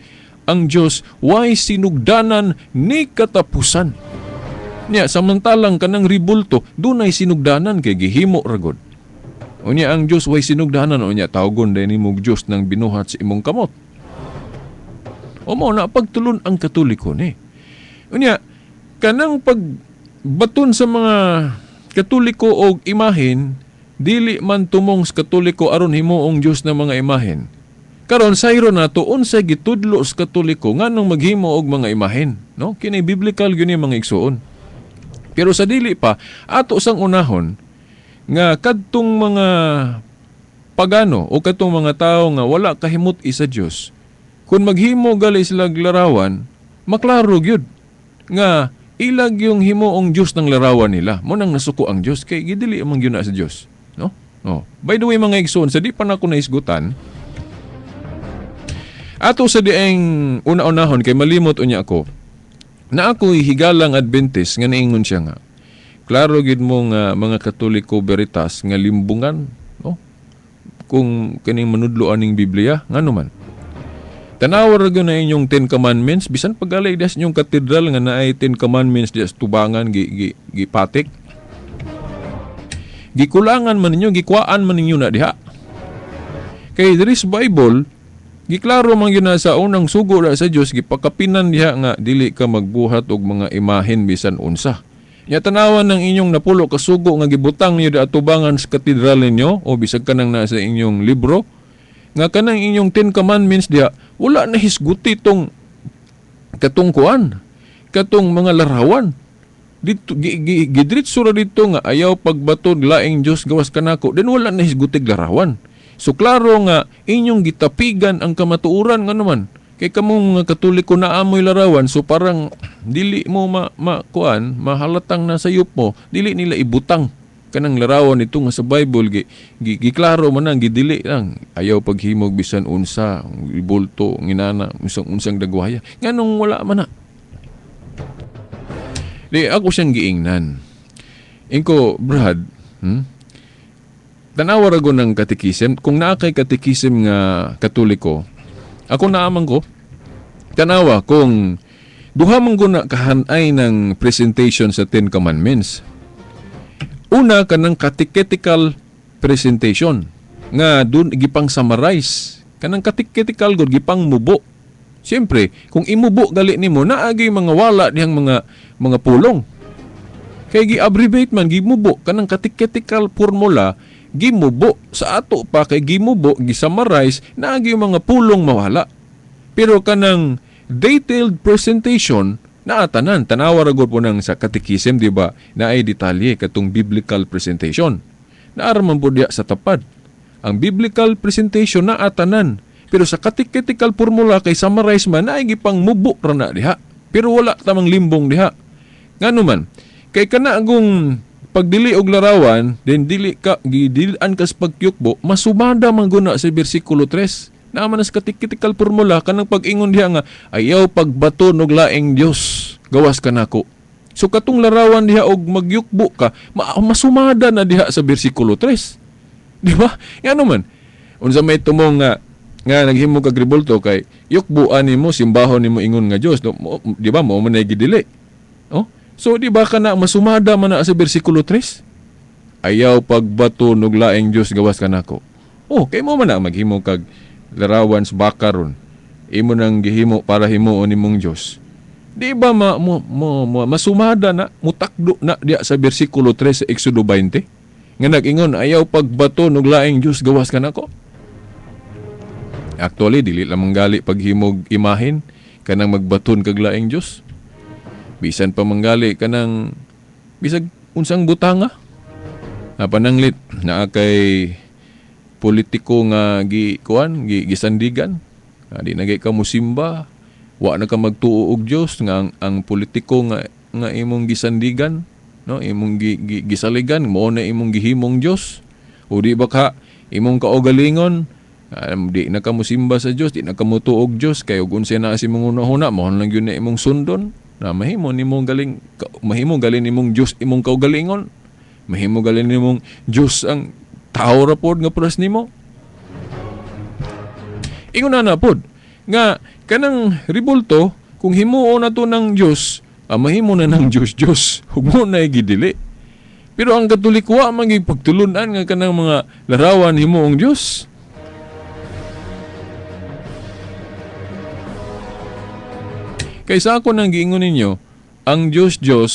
Ang Dios way sinugdanan ni katapusan. Nya samantalang kanang ribulto dunay sinugdanan kay gihimo ra gud. Unya ang Dios way sinugdanan, unya tawgon day nimo Dios nang binuhat sa imong kamot. O mao na pagtulon ang Katoliko ni. Unya kanang pagbaton sa mga Katoliko og imahen, dili man tumong sa Katoliko aron himuong Dios ng mga imahen. Karon sayro nato unsay gitudlo sa Katoliko nganong maghimo og mga imahen, no? Kini biblical gyud ni mga igsuon. Pero sa dili pa ato sang unahon nga kadtong mga pagano o kadtong mga tawo nga wala kahimut sa Dios, kun maghimo gali sila larawan, maklaro gyud nga ilag yung himuong Dios ng larawan nila. Mo nang nasuko ang Dios kay gidili man gyud na sa Dios, no? Oh. By the way mga igsuon, sa di pa nako nahisgutan, ato sa dieng una-unahon kay malimot unya ako na ako'y higalang Adventist nga niingon siya nga klaro gid mo nga mga Katoliko Veritas nga limbungan, no? Kung kining manudlo aning Biblia, ngano man tanawa ra gyud na inyong Ten Commandments, bisan paggalay diha sa inyong katedral nga naay Ten Commandments diha sa tubangan gipatik, gikulangan man ninyo, gikuaan man ninyo na diha. Kay diri sa Bible giklaro man gyud na sa unang sugo ra sa Dios, gipakapinan diha nga dili ka magbuhat og mga imahen bisan unsa. Nya tanawan ng inyong napulo ka sugo nga gibutang niyo di atubangan sa katedral ninyo o bisag kanang nasa inyong libro nga kanang inyong Ten Commandments diha wala na hisguti tong katungkuan, katong mga larawan. Dito gidritso ra dito nga ayaw pagbaton laing Dios gawas kanako, then wala na hisgutig larawan. So klaro nga inyong gitapigan ang kamatuoran nga naman. Kay kamong mga Katoliko na amoy larawan, so parang dili mo makuan, mahalatang na sayop mo, dili nila ibutang kanang larawan nito nga sa Bible giklaro man ang gidili lang. Ayaw paghimog bisan unsa, ibulto nginana, unsang dagwaya. Nganong wala man na. Di ako siyang giingnan. Ingko, Brad, tanawa ra ko ng katikisem. Kung naa kay katikisem nga Katoliko, ako naamang ko, tanawa kung duha man ko na kahanay ng presentation sa Ten Commandments. Una, kanang catechetical presentation nga dun gipang summarize. Kanang catechetical gud gipang mubo. Siyempre, kung imubo gali nimo, naagay mga wala dihang mga pulong. Kay gi-abbreviate man, gimubo kanang catechetical formula, gimubo sa ato pa kay gimubo, gisummarize, naagi mga pulong mawala. Pero kanang detailed presentation naatanan, tanawa ra gud po nang sa catechism, di ba? Naay detalye katong biblical presentation. Naara man po diya sa tapad. Ang biblical presentation naatanan. Pero sa catechetical formula kay summarize man, naay gipang mubo ra na diha. Pero wala tamang limbong diha. Ngano man, kay kana agong pagdili og larawan, then dili ka gidilian kas pagkyukbo, masumada man guna sa bersikulo 3. Naa man sa catechetical formula kanang pag-ingon diha nga ayaw pagbato og laing Dios, gawas kanako. So katong larawan diha og magyukbo ka, masumada na diha sa bersikulo 3. Di ba? Ngano man, unsa may tumong nga naghimo kag rebulto kay yukbuan nimo, simbahon nimo ingon nga Dios, no, di ba mo man gidili? Oh? So di ba kana masumada man na sa bersikulo 3? Ayaw pagbato og laing Dios, gawas kanako. Oh, kay mo man na maghimo kag larawan sa baka ron. Imo nang gihimo para himuon nimong Dios. Di ba masumada na, mutakdo na diya sa bersikulo 3 sa Exodo 20? Nga nag-ingon, ayaw pagbato og laing Dios, gawas kanako. Actually, dili lamang gali paghimog imahin kanang magbaton kag laing Dios. Bisan pa manggali kanang bisag unsang butanga. Pananglit naa kay politiko nga gikuan, gisandigan. Di na ka musimba, wa na ka magtuo og Dios nga ang politiko nga imong gisandigan, no, imong gisaligan, mao na imong gihimong Dios. O di ba ka imong kaugalingon, di na ka musimba sa Dios, di na ka mutuo og Dios kay og unsay naa sa imong hunahuna, mao lang gyud na imong sundon. Na mahimo nimong galing, mahimo galin nimong Dios imong kaugalingon. Mahimo galin nimong Dios ang tao ra pod nga puras nimo. Ingon na pod nga kanang ribulto kung himuon na to ng Dios, mahimo na ng Dios Dios, ug mo na gidili. Pero ang Katoliko wa man gipagtulun-an nga kanang mga larawan himuong Dios. Kaysa ako nang giingon ninyo, ang Dios Dios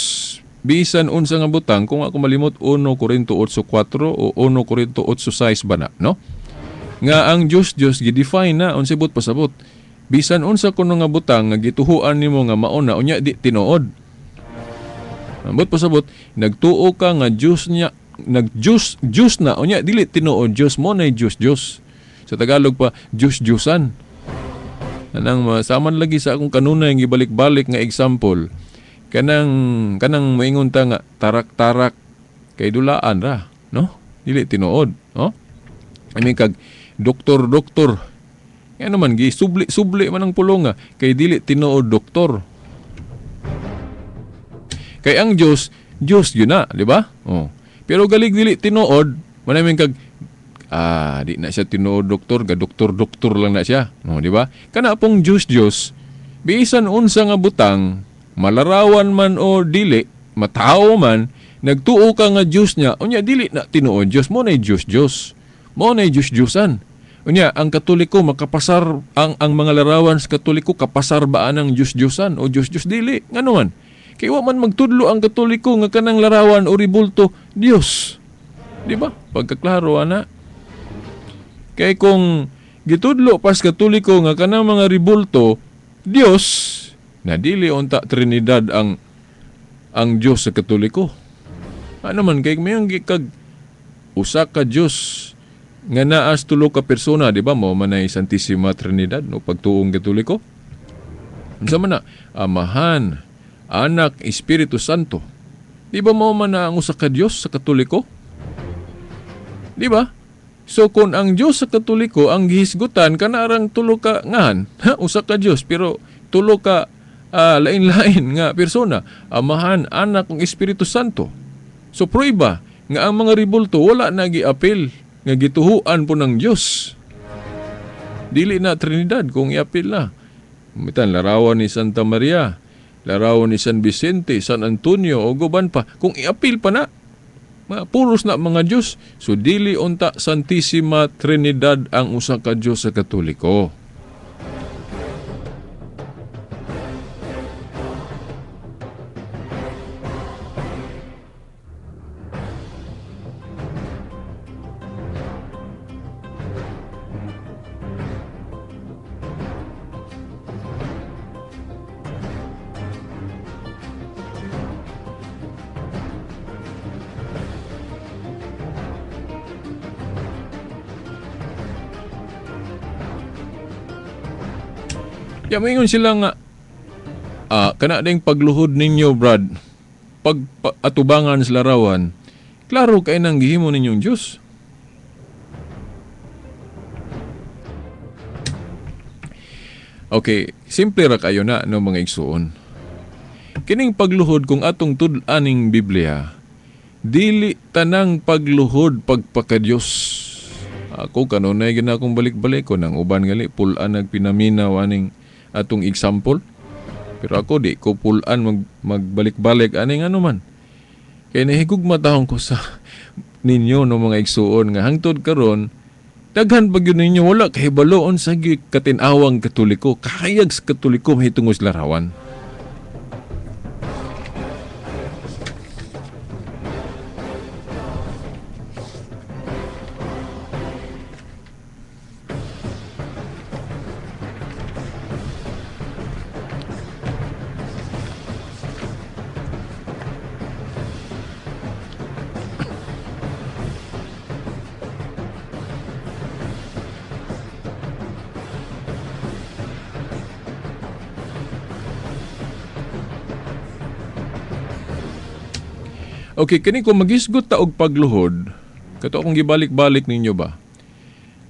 bisan unsa nga butang, kung ako malimot 1 Korinto 8:4 o 1 Korinto 8:6 ba na, no? Nga ang Dios Dios gi-define na unsay buot pasabot. Bisan unsa kuno nga butang nga gituhuan nimo nga mauna unya di tinuod. Ang buot pasabot, nagtuo ka nga Dios niya, nag Dios Dios na unya dili tinuod Dios mo nay Dios Dios. Sa Tagalog pa Dios Diosan. Anang masaman lagi sa akong kanunay gibalik-balik nga example. Kanang moingon ta nga tarak-tarak kay dulaan ra, no? Dili tinuod, no? I mean kag doktor. Ngano man gi subli man ang pulong nga kay dili tinuod doktor. Kay ang Dios, Dios yun na, di ba? Oh. Pero galig dili tinuod, manamin kag di na siya tinuod doktor, ga doktor lang na siya, no, di ba? Kana pong Dios Dios, bisan unsa nga butang, malarawan man o dili, matao man, nagtuo ka nga Dios niya, unya dili na tinuod Dios mo na Dios Dios. Mo na Dios Diosan. Unya ang Katoliko makapasar ang mga larawan sa Katoliko kapasar ba anang Dios Diosan o Dios Dios dili? Ngano man? Kay wa man magtudlo ang Katoliko nga kanang larawan o ribulto Dios. Di ba? Pagkaklaro ana. Kay kung gitudlo pas Katoliko nga kanang mga ribulto Dios, na dili unta Trinidad ang Dios sa Katoliko. Ano man kay mayang kag usa ka Dios Nga naas tulo ka persona, di ba? Mao man ay Santissima Trinidad, no? Pagtuong Katoliko. Unsa man na? Amahan, Anak, Espiritu Santo. Di ba mao man na ang usa ka Dios sa Katoliko? Di ba? So kung ang Dios sa Katoliko ang gihisgutan kanarang tulo ka ngahan, ha, usa ka Dios pero tulo ka lain-lain nga persona, Amahan, Anak ug Espiritu Santo. So prueba nga ang mga ribulto wala na giapil nga gituhuan po ng Dios. Dili na Trinidad kung iapil na. Mitan larawan ni Santa Maria, larawan ni San Vicente, San Antonio o guban pa. Kung iapil pa na, puros na mga Diyos. So dili unta Santissima Trinidad ang usa ka Diyos sa Katoliko. Ya, maingon sila nga, kana ding pagluhod ninyo, Brad, pag atubangan sa larawan, klaro kay nang gihimo ninyong Diyos. Okay, simple ra kayo na, no, mga igsuon. Kining pagluhod kung atong tud-aning Biblia, dili tanang pagluhod pagpakadiyos. Ako kanunay gina akong balik-balik ko nang uban gali pulan nagpinaminaw aning atong example. Pero ako di ko pulan magbalik-balik aning ano man. Kay nahigugma taon ko sa ninyo no mga igsuon nga hangtod karon daghan pa gyud ninyo wala kahibaloon sa katin-awang Katoliko, kahayag sa Katoliko mahitungod sa larawan. Okay, kini kung magisgot ta og pagluhod, kato akong gibalik-balik ninyo ba?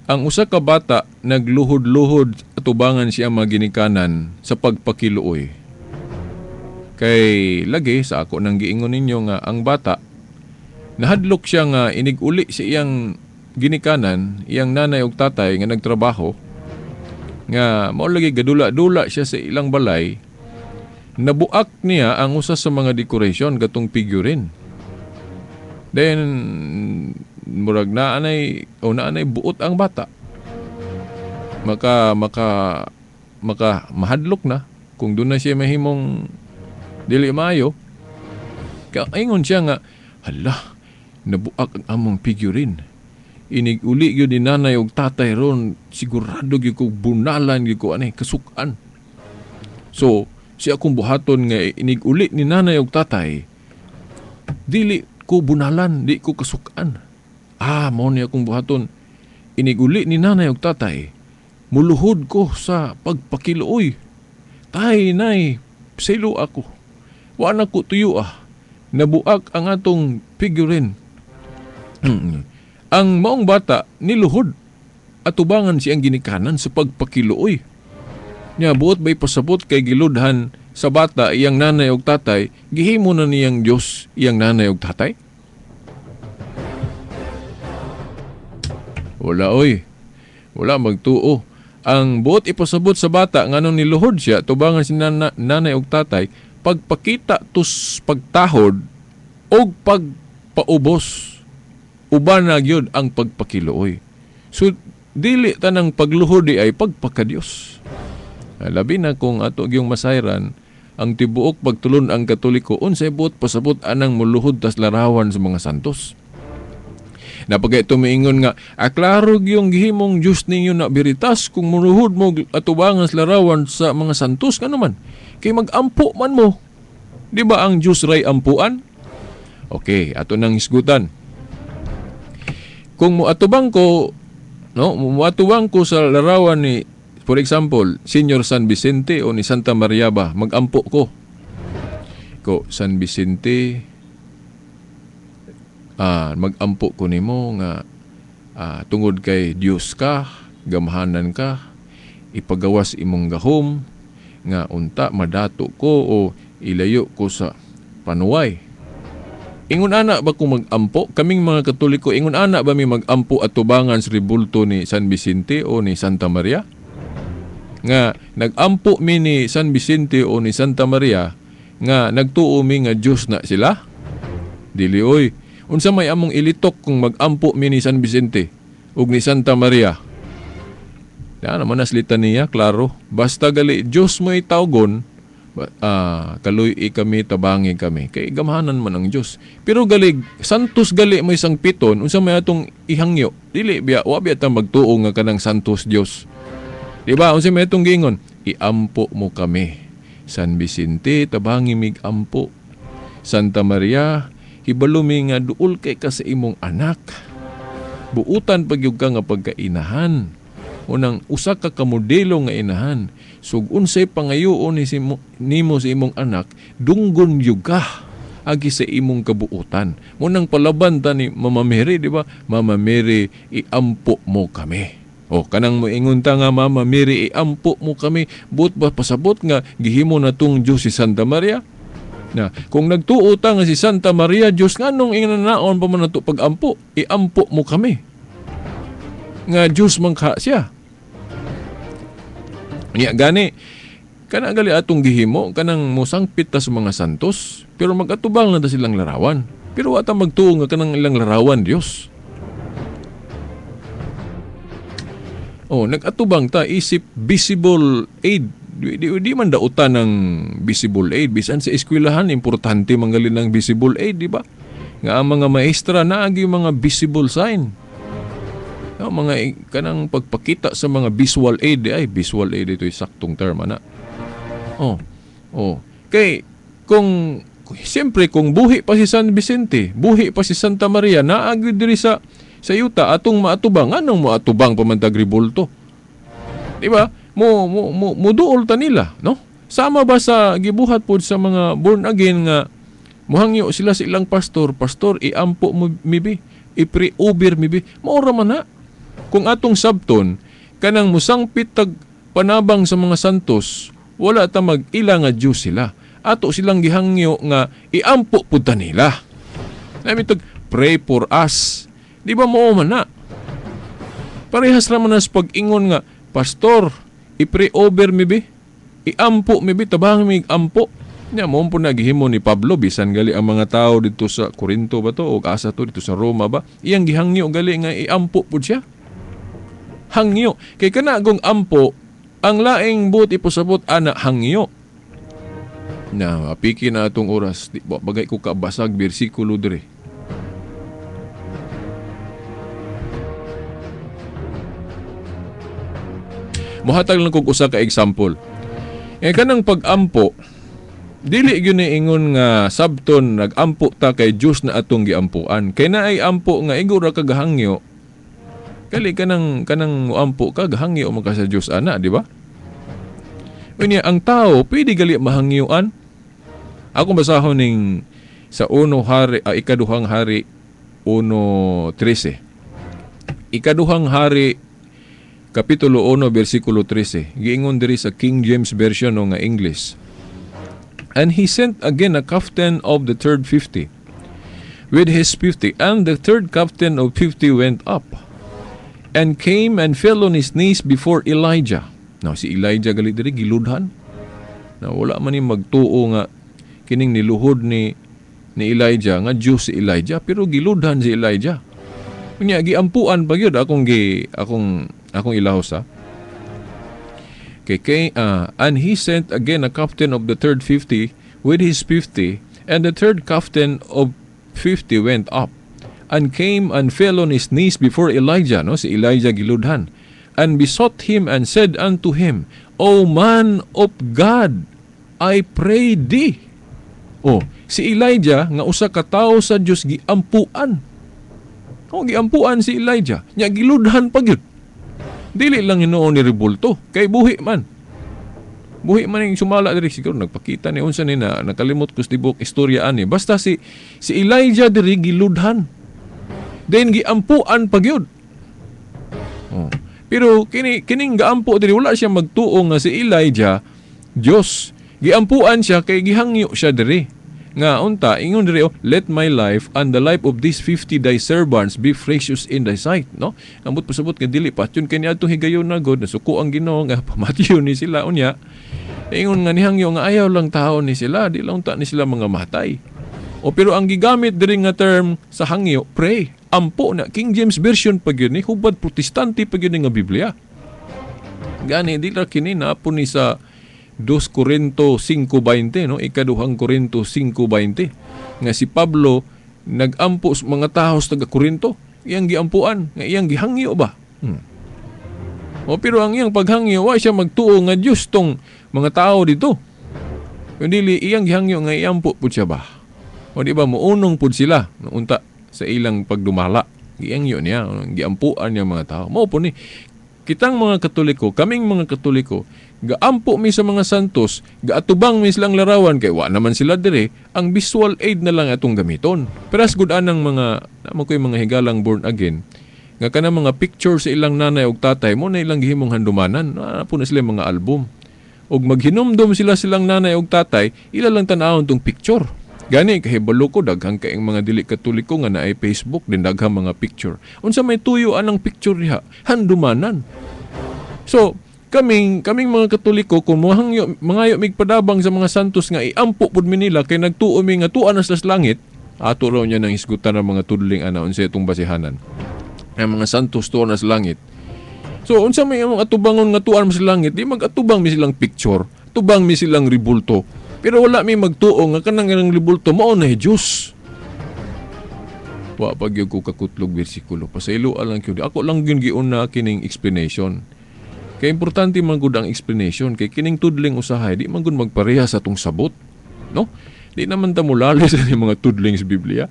Ang usa ka bata nagluhod-luhod atubangan siya mga ginikanan sa pagpakiluoy. Kay lagi sa ako nang giingon ninyo nga ang bata nahadlok siya nga inig-uli sa iyang ginikanan, iyang nanay ug tatay nga nagtrabaho, nga mao lagi gadula-dula siya sa ilang balay, nabuak niya ang usa sa mga decoration katong figurine. Then murag naanay o naanay buot ang bata. Maka mahadlok na kung doon na siya mahimong dili maayo. Kaingon siya nga, hala, nabuak ang among figurine. Inig-uli gyud ni nanay og tatay ron, sigurado gyud ko bunalan gyud ko ani kasukan. So, siya akong buhaton nga inig-uli ni nanay og tatay, dili ko bunalan, di ko kasukan. Ah, mao ni akong buhaton. Iniguli ni nanay og tatay, muluhod ko sa pagpakiluoy. Tay, nay, silo ako. Wa na ko tuyo ah. Nabuak ang atong figurine. Ang maong bata niluhod. Atubangan siyang ginikanan sa pagpakiluoy. Nya buot bay pasabot kay giludhan sa bata iyang nanay og tatay, gihimo na niyang Dios iyang nanay og tatay? Wala oy. Wala magtuo. Ang buot ipasabot sa bata nganong niluhod siya tubangan si nanay og tatay, pagpakita tus pagtahod og pagpaubos, uban na gyud ang pagpakiluoy. So dili tanang pagluhod di ay pagpakadiyos. Labi na kung ato gyung masayran ang tibuok pagtulon ang Katoliko, unsay buot pasabot anang muluhod tas larawan sa mga santos. Napagay tumiingon nga, aklaro gyung gihimong Diyos ninyo na biritas kung muluhod mo atubangan sa larawan sa mga santos, ngano man? Kay magampo man mo. Di ba ang Diyos ray ampuan? Okay, ato nang hisgutan. Kung mo atubang ko No, muatubang ko sa larawan ni, for example, Senior San Vicente o ni Santa Maria ba, magampo ko. Ko San Vicente, magampo ko nimo nga tungod kay Dios ka, gamhanan ka, ipagawas imong gahom nga unta madato ko o ilayo ko sa panuway. Ingon ana ba kung magampo? Kaming mga Katoliko, ingon ana ba mi magampo at tubangan sa rebulto ni San Vicente o ni Santa Maria? Nga nagampo mi ni San Vicente o ni Santa Maria nga nagtuo mi nga Dios na sila? Dili oy. Unsa may among ilitok kung magampo mi ni San Vicente ug ni Santa Maria? Na naman nas litaniya, klaro. Basta gali Dios mo itawgon, kaluy kami, tabangi kami. Kay gamhanan man ang Dios. Pero gali santos gali mo isang piton, unsa may atong ihangyo? Dili biya, wa biya ta magtuo nga kanang santos Dios. Di ba? Unsa may atong giingon? Iampo mo kami. San Vicente, tabangi mig ampo. Santa Maria, hibalo mi nga duol kay ka sa imong anak. Buutan pagyud ka nga pagkainahan. Unang usa ka kamodelo nga inahan. Sug unsay pangayoon ni nimo sa imong anak, dunggon gyud ka agi sa imong kabuutan. Munang palaban ta ni Mama Mary, di ba? Mama Mary, iampo mo kami. O kanang moingon ta nga Mama Mary, iampo mo kami, buot ba pasabot nga gihimo na tong Dios si Santa Maria? Na kung nagtuo ta nga si Santa Maria Dios, nganong inanaon pa man nato pag-ampo? Iampo mo kami. Nga Dios man ka siya. Nya gani kana gali atong gihimo kanang mosangpit ta sa mga santos, pero magatubang na ta silang larawan. Pero wa ta magtuo nga kanang ilang larawan Dios. Oh, nagatubang ta isip visible aid. Di man dautan ng visible aid bisan sa eskwelahan, importante manggali ng visible aid, di ba? Nga ang mga maestra naagi mga visible sign. No, mga kanang pagpakita sa mga visual aid, ay visual aid ito saktong term ana. Oh. Oh. Kay kung siyempre kung buhi pa si San Vicente, buhi pa si Santa Maria, naagi diri sa yuta atong maatubang, anong maatubang pamantag rebulto? Di ba? Mo mo mo moduol ta nila, no? Sama ba sa gibuhat pod sa mga born again nga mohangyo sila sa ilang pastor, pastor iampo mo mibi, i-pre-over mibi, maura man na. Kung atong sabton kanang musangpit tag panabang sa mga santos, wala ta mag-ila nga Dios sila. Ato silang gihangyo nga iampo pud ta nila. Namitog pray for us. Di ba mao man na? Parehas ra man nas pag-ingon nga pastor, i-pray over mibi, iampo mibi, tabang mig ampo. Nya mo po nagihimo ni Pablo bisan gali ang mga tao dito sa Corinto ba to o asa to dito sa Roma ba, iyang gihangyo gali nga iampo pud siya. Hangyo kay kana gong ampo ang laing buot ipasabot ana hangyo. Na apiki na atong oras, di ba bagay ko kabasag bersikulo diri. Mohatag lang kog usa ka example. E kanang pag-ampo, dili gyud ni ingon nga sabton nagampo ta kay Dios na atong giampuan. Kay naay ampo nga igo ra ka gahangyo. Kali kanang kanang moampo ka gahangyo man ka sa Dios ana, di ba? Unya ang tao pwede gali mahangyuan. Ako basahon ning sa uno hari ikaduhang hari 1:13. Ikaduhang hari kapitulo 1 bersikulo 13. Giingon diri sa King James Version o nga English. And he sent again a captain of the third 50 with his 50, and the third captain of 50 went up and came and fell on his knees before Elijah. Now si Elijah gali diri giludhan. Na wala man ni magtuo nga kining niluhod ni Elijah nga Dios si Elijah, pero giludhan si Elijah. Unya giampuan pa gyud akong gi akong akong ilahos ha. Kay and he sent again a captain of the third 50 with his 50, and the third captain of 50 went up and came and fell on his knees before Elijah, no, si Elijah giludhan, and besought him and said unto him, O man of God, I pray thee. Oh, si Elijah nga usa ka tawo sa Dios giampuan. Oh, giampuan si Elijah, nya giludhan pa gyud. Dili lang hinuon ni rebulto kay buhi man. Buhi man yung sumala diri, siguro nagpakita ni unsa ni na nakalimot ko sa tibok istorya ani. Basta si Elijah diri giludhan. Then giampuan pa gyud. Oh. Pero kining gaampo diri wala siya magtuo nga si Elijah Dios. Giampuan siya kay gihangyo siya diri. Nga unta ingon diri, oh, let my life and the life of these 50 thy servants be precious in thy sight, no? Ambot pasabot nga dili patyon kay niadtong higayon na god, nasuko ang Ginoo nga pamatyon ni sila unya. Ingon nga nihangyo nga ayaw lang taon ni sila, di lang unta ni sila mga matay. O pero ang gigamit diri nga term sa hangyo, pray, ampo na King James Version pa gyud ni, hubad Protestante pa gyud nga Biblia. Gani di ra kini naapon ni sa 2 Corinto 5:20, no? Ikaduhang Corinto 5:20 nga si Pablo nagampo sa mga tao sa taga Corinto, iyang giampuan, nga iyang gihangyo ba. O pero ang iyang paghangyo wa siya magtuo nga Dios tong mga tao dito. Kun dili iyang gihangyo nga iampo pud siya ba. O di ba muunong pud sila unta sa ilang pagdumala. Gihangyo niya, giampuan niya mga tao. Mao po ni kitang mga Katoliko, kaming mga Katoliko, gaampo mi sa mga santos, gaatubang mi silang larawan kay wa naman sila dire, ang visual aid na lang atong gamiton. Pero as good anang mga namo koy mga higalang born again, nga kanang mga picture sa ilang nanay ug tatay mo na ilang gihimong handumanan, naa po na sila mga album. Ug maghinumdom sila silang nanay ug tatay, ila lang tan-awon tong picture. Gani kahibalo ko daghang kaing mga dili Katoliko nga naay Facebook din daghang mga picture. Unsa may tuyo anang picture diha? Handumanan. So, kaming mga Katoliko kung mangayo mig padabang sa mga santos nga iampo pud mi nila kay nagtuo mi nga tuan na sila sa langit, ato raw niya nang hisgutan ang mga tudling ana unsa itong basihanan. Ang mga santos tuan na sa langit. So unsa may among atubangon nga tuan sa langit, di magatubang mi silang picture, tubang mi silang ribulto. Pero wala mi magtuo nga kanang ribulto mao na Dios. Wa pa gyud ko kakutlog bersikulo. Pasaylo lang gyud. Ako lang gyud giuna kining explanation. Kay importante man gud ang explanation kay kining tudling usahay di man gud magpareha sa atong sabot, no? Di naman ta mulalis sa mga tudling sa Biblia.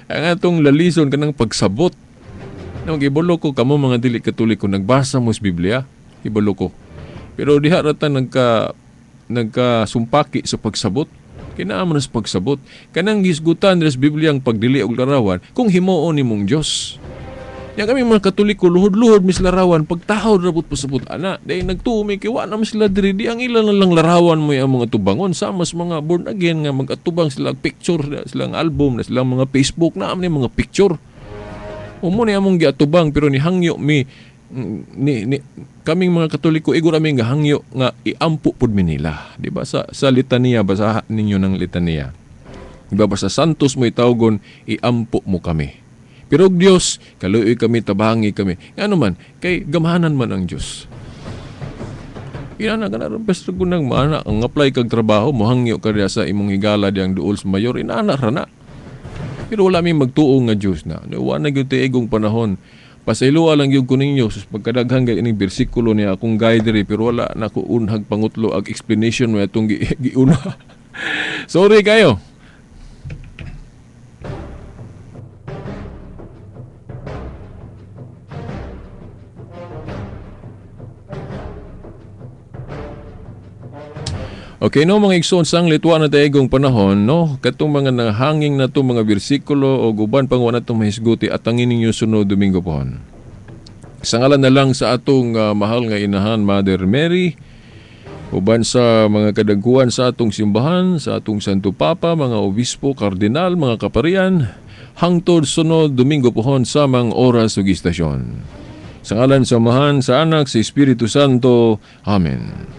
Ang atong lalison kanang pagsabot. No, gibalo ko kamo mga dili Katoliko nagbasa mo sa Biblia, gibalo ko. Pero diha ra ta nagkasumpaki sa pagsabot. Kinaa man sa pagsabot. Kanang gisgutan sa Biblia ang pagdili og larawan kung himuon nimong Dios. Yang kami mga Katoliko, luhod-luhod mis larawan, pagtahod rabot pasabot, ana, dahil nagtuo may kiwa na sila diri, di ang ilan na lang larawan mo yung mga tubangon, sama sa mga born again nga magatubang sila picture, silang album, na silang mga Facebook, na aming mga picture. Umo ni among giatubang, pero ni hangyo mi, ni kaming mga Katoliko, igor aming gahangyo nga iampo pud mi nila. Di ba? Sa litaniya, basahan ninyo ng litaniya. Di ba? Basta santos mo itawgon, iampo mo kami. Pero og Dios, kaluoy kami, tabangi kami. Ngano man, kay gamhanan man ang Dios. Inana ka na rin, basta kunang maana, ang apply kag trabaho, mohangyo ka riya sa imong higala diyang duol sa mayor, inana ra na. Pero wala mi magtuo nga Dios na. Wa na gyud tiigong panahon. Pasayloa lang gyud ko ninyo sa pagkadaghang gay ining bersikulo niya akong guide diri, pero wala na ko unhag pangutlo ag explanation mo atong giuna. Sorry kayo. Okay, no, mga igsoon, sang litwa na taygong panahon, no, katong mga nahanging na itong mga bersikulo o guban pang wala itong mahisguti at angin ninyo sunod Domingo pohon. Sa ngalan na lang sa atong mahal nga inahan, Mother Mary, uban sa mga kadagkuan sa atong simbahan, sa atong Santo Papa, mga obispo, kardinal, mga kaparian, hangtod sunod Domingo pohon sa mga oras ug istasyon. Sa ngalan sa Amahan, sa Anak, sa Espiritu Santo. Amen.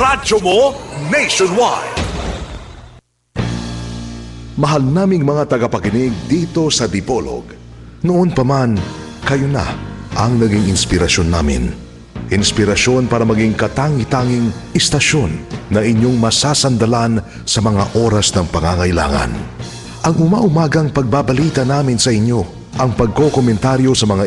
Radyo mo nationwide. Mahal naming mga tagapakinig dito sa Dipolog. Noon pa man, kayo na ang naging inspirasyon namin. Inspirasyon para maging katangi-tanging istasyon na inyong masasandalan sa mga oras ng pangangailangan. Ang umaumagang pagbabalita namin sa inyo, ang pagkokomentaryo sa mga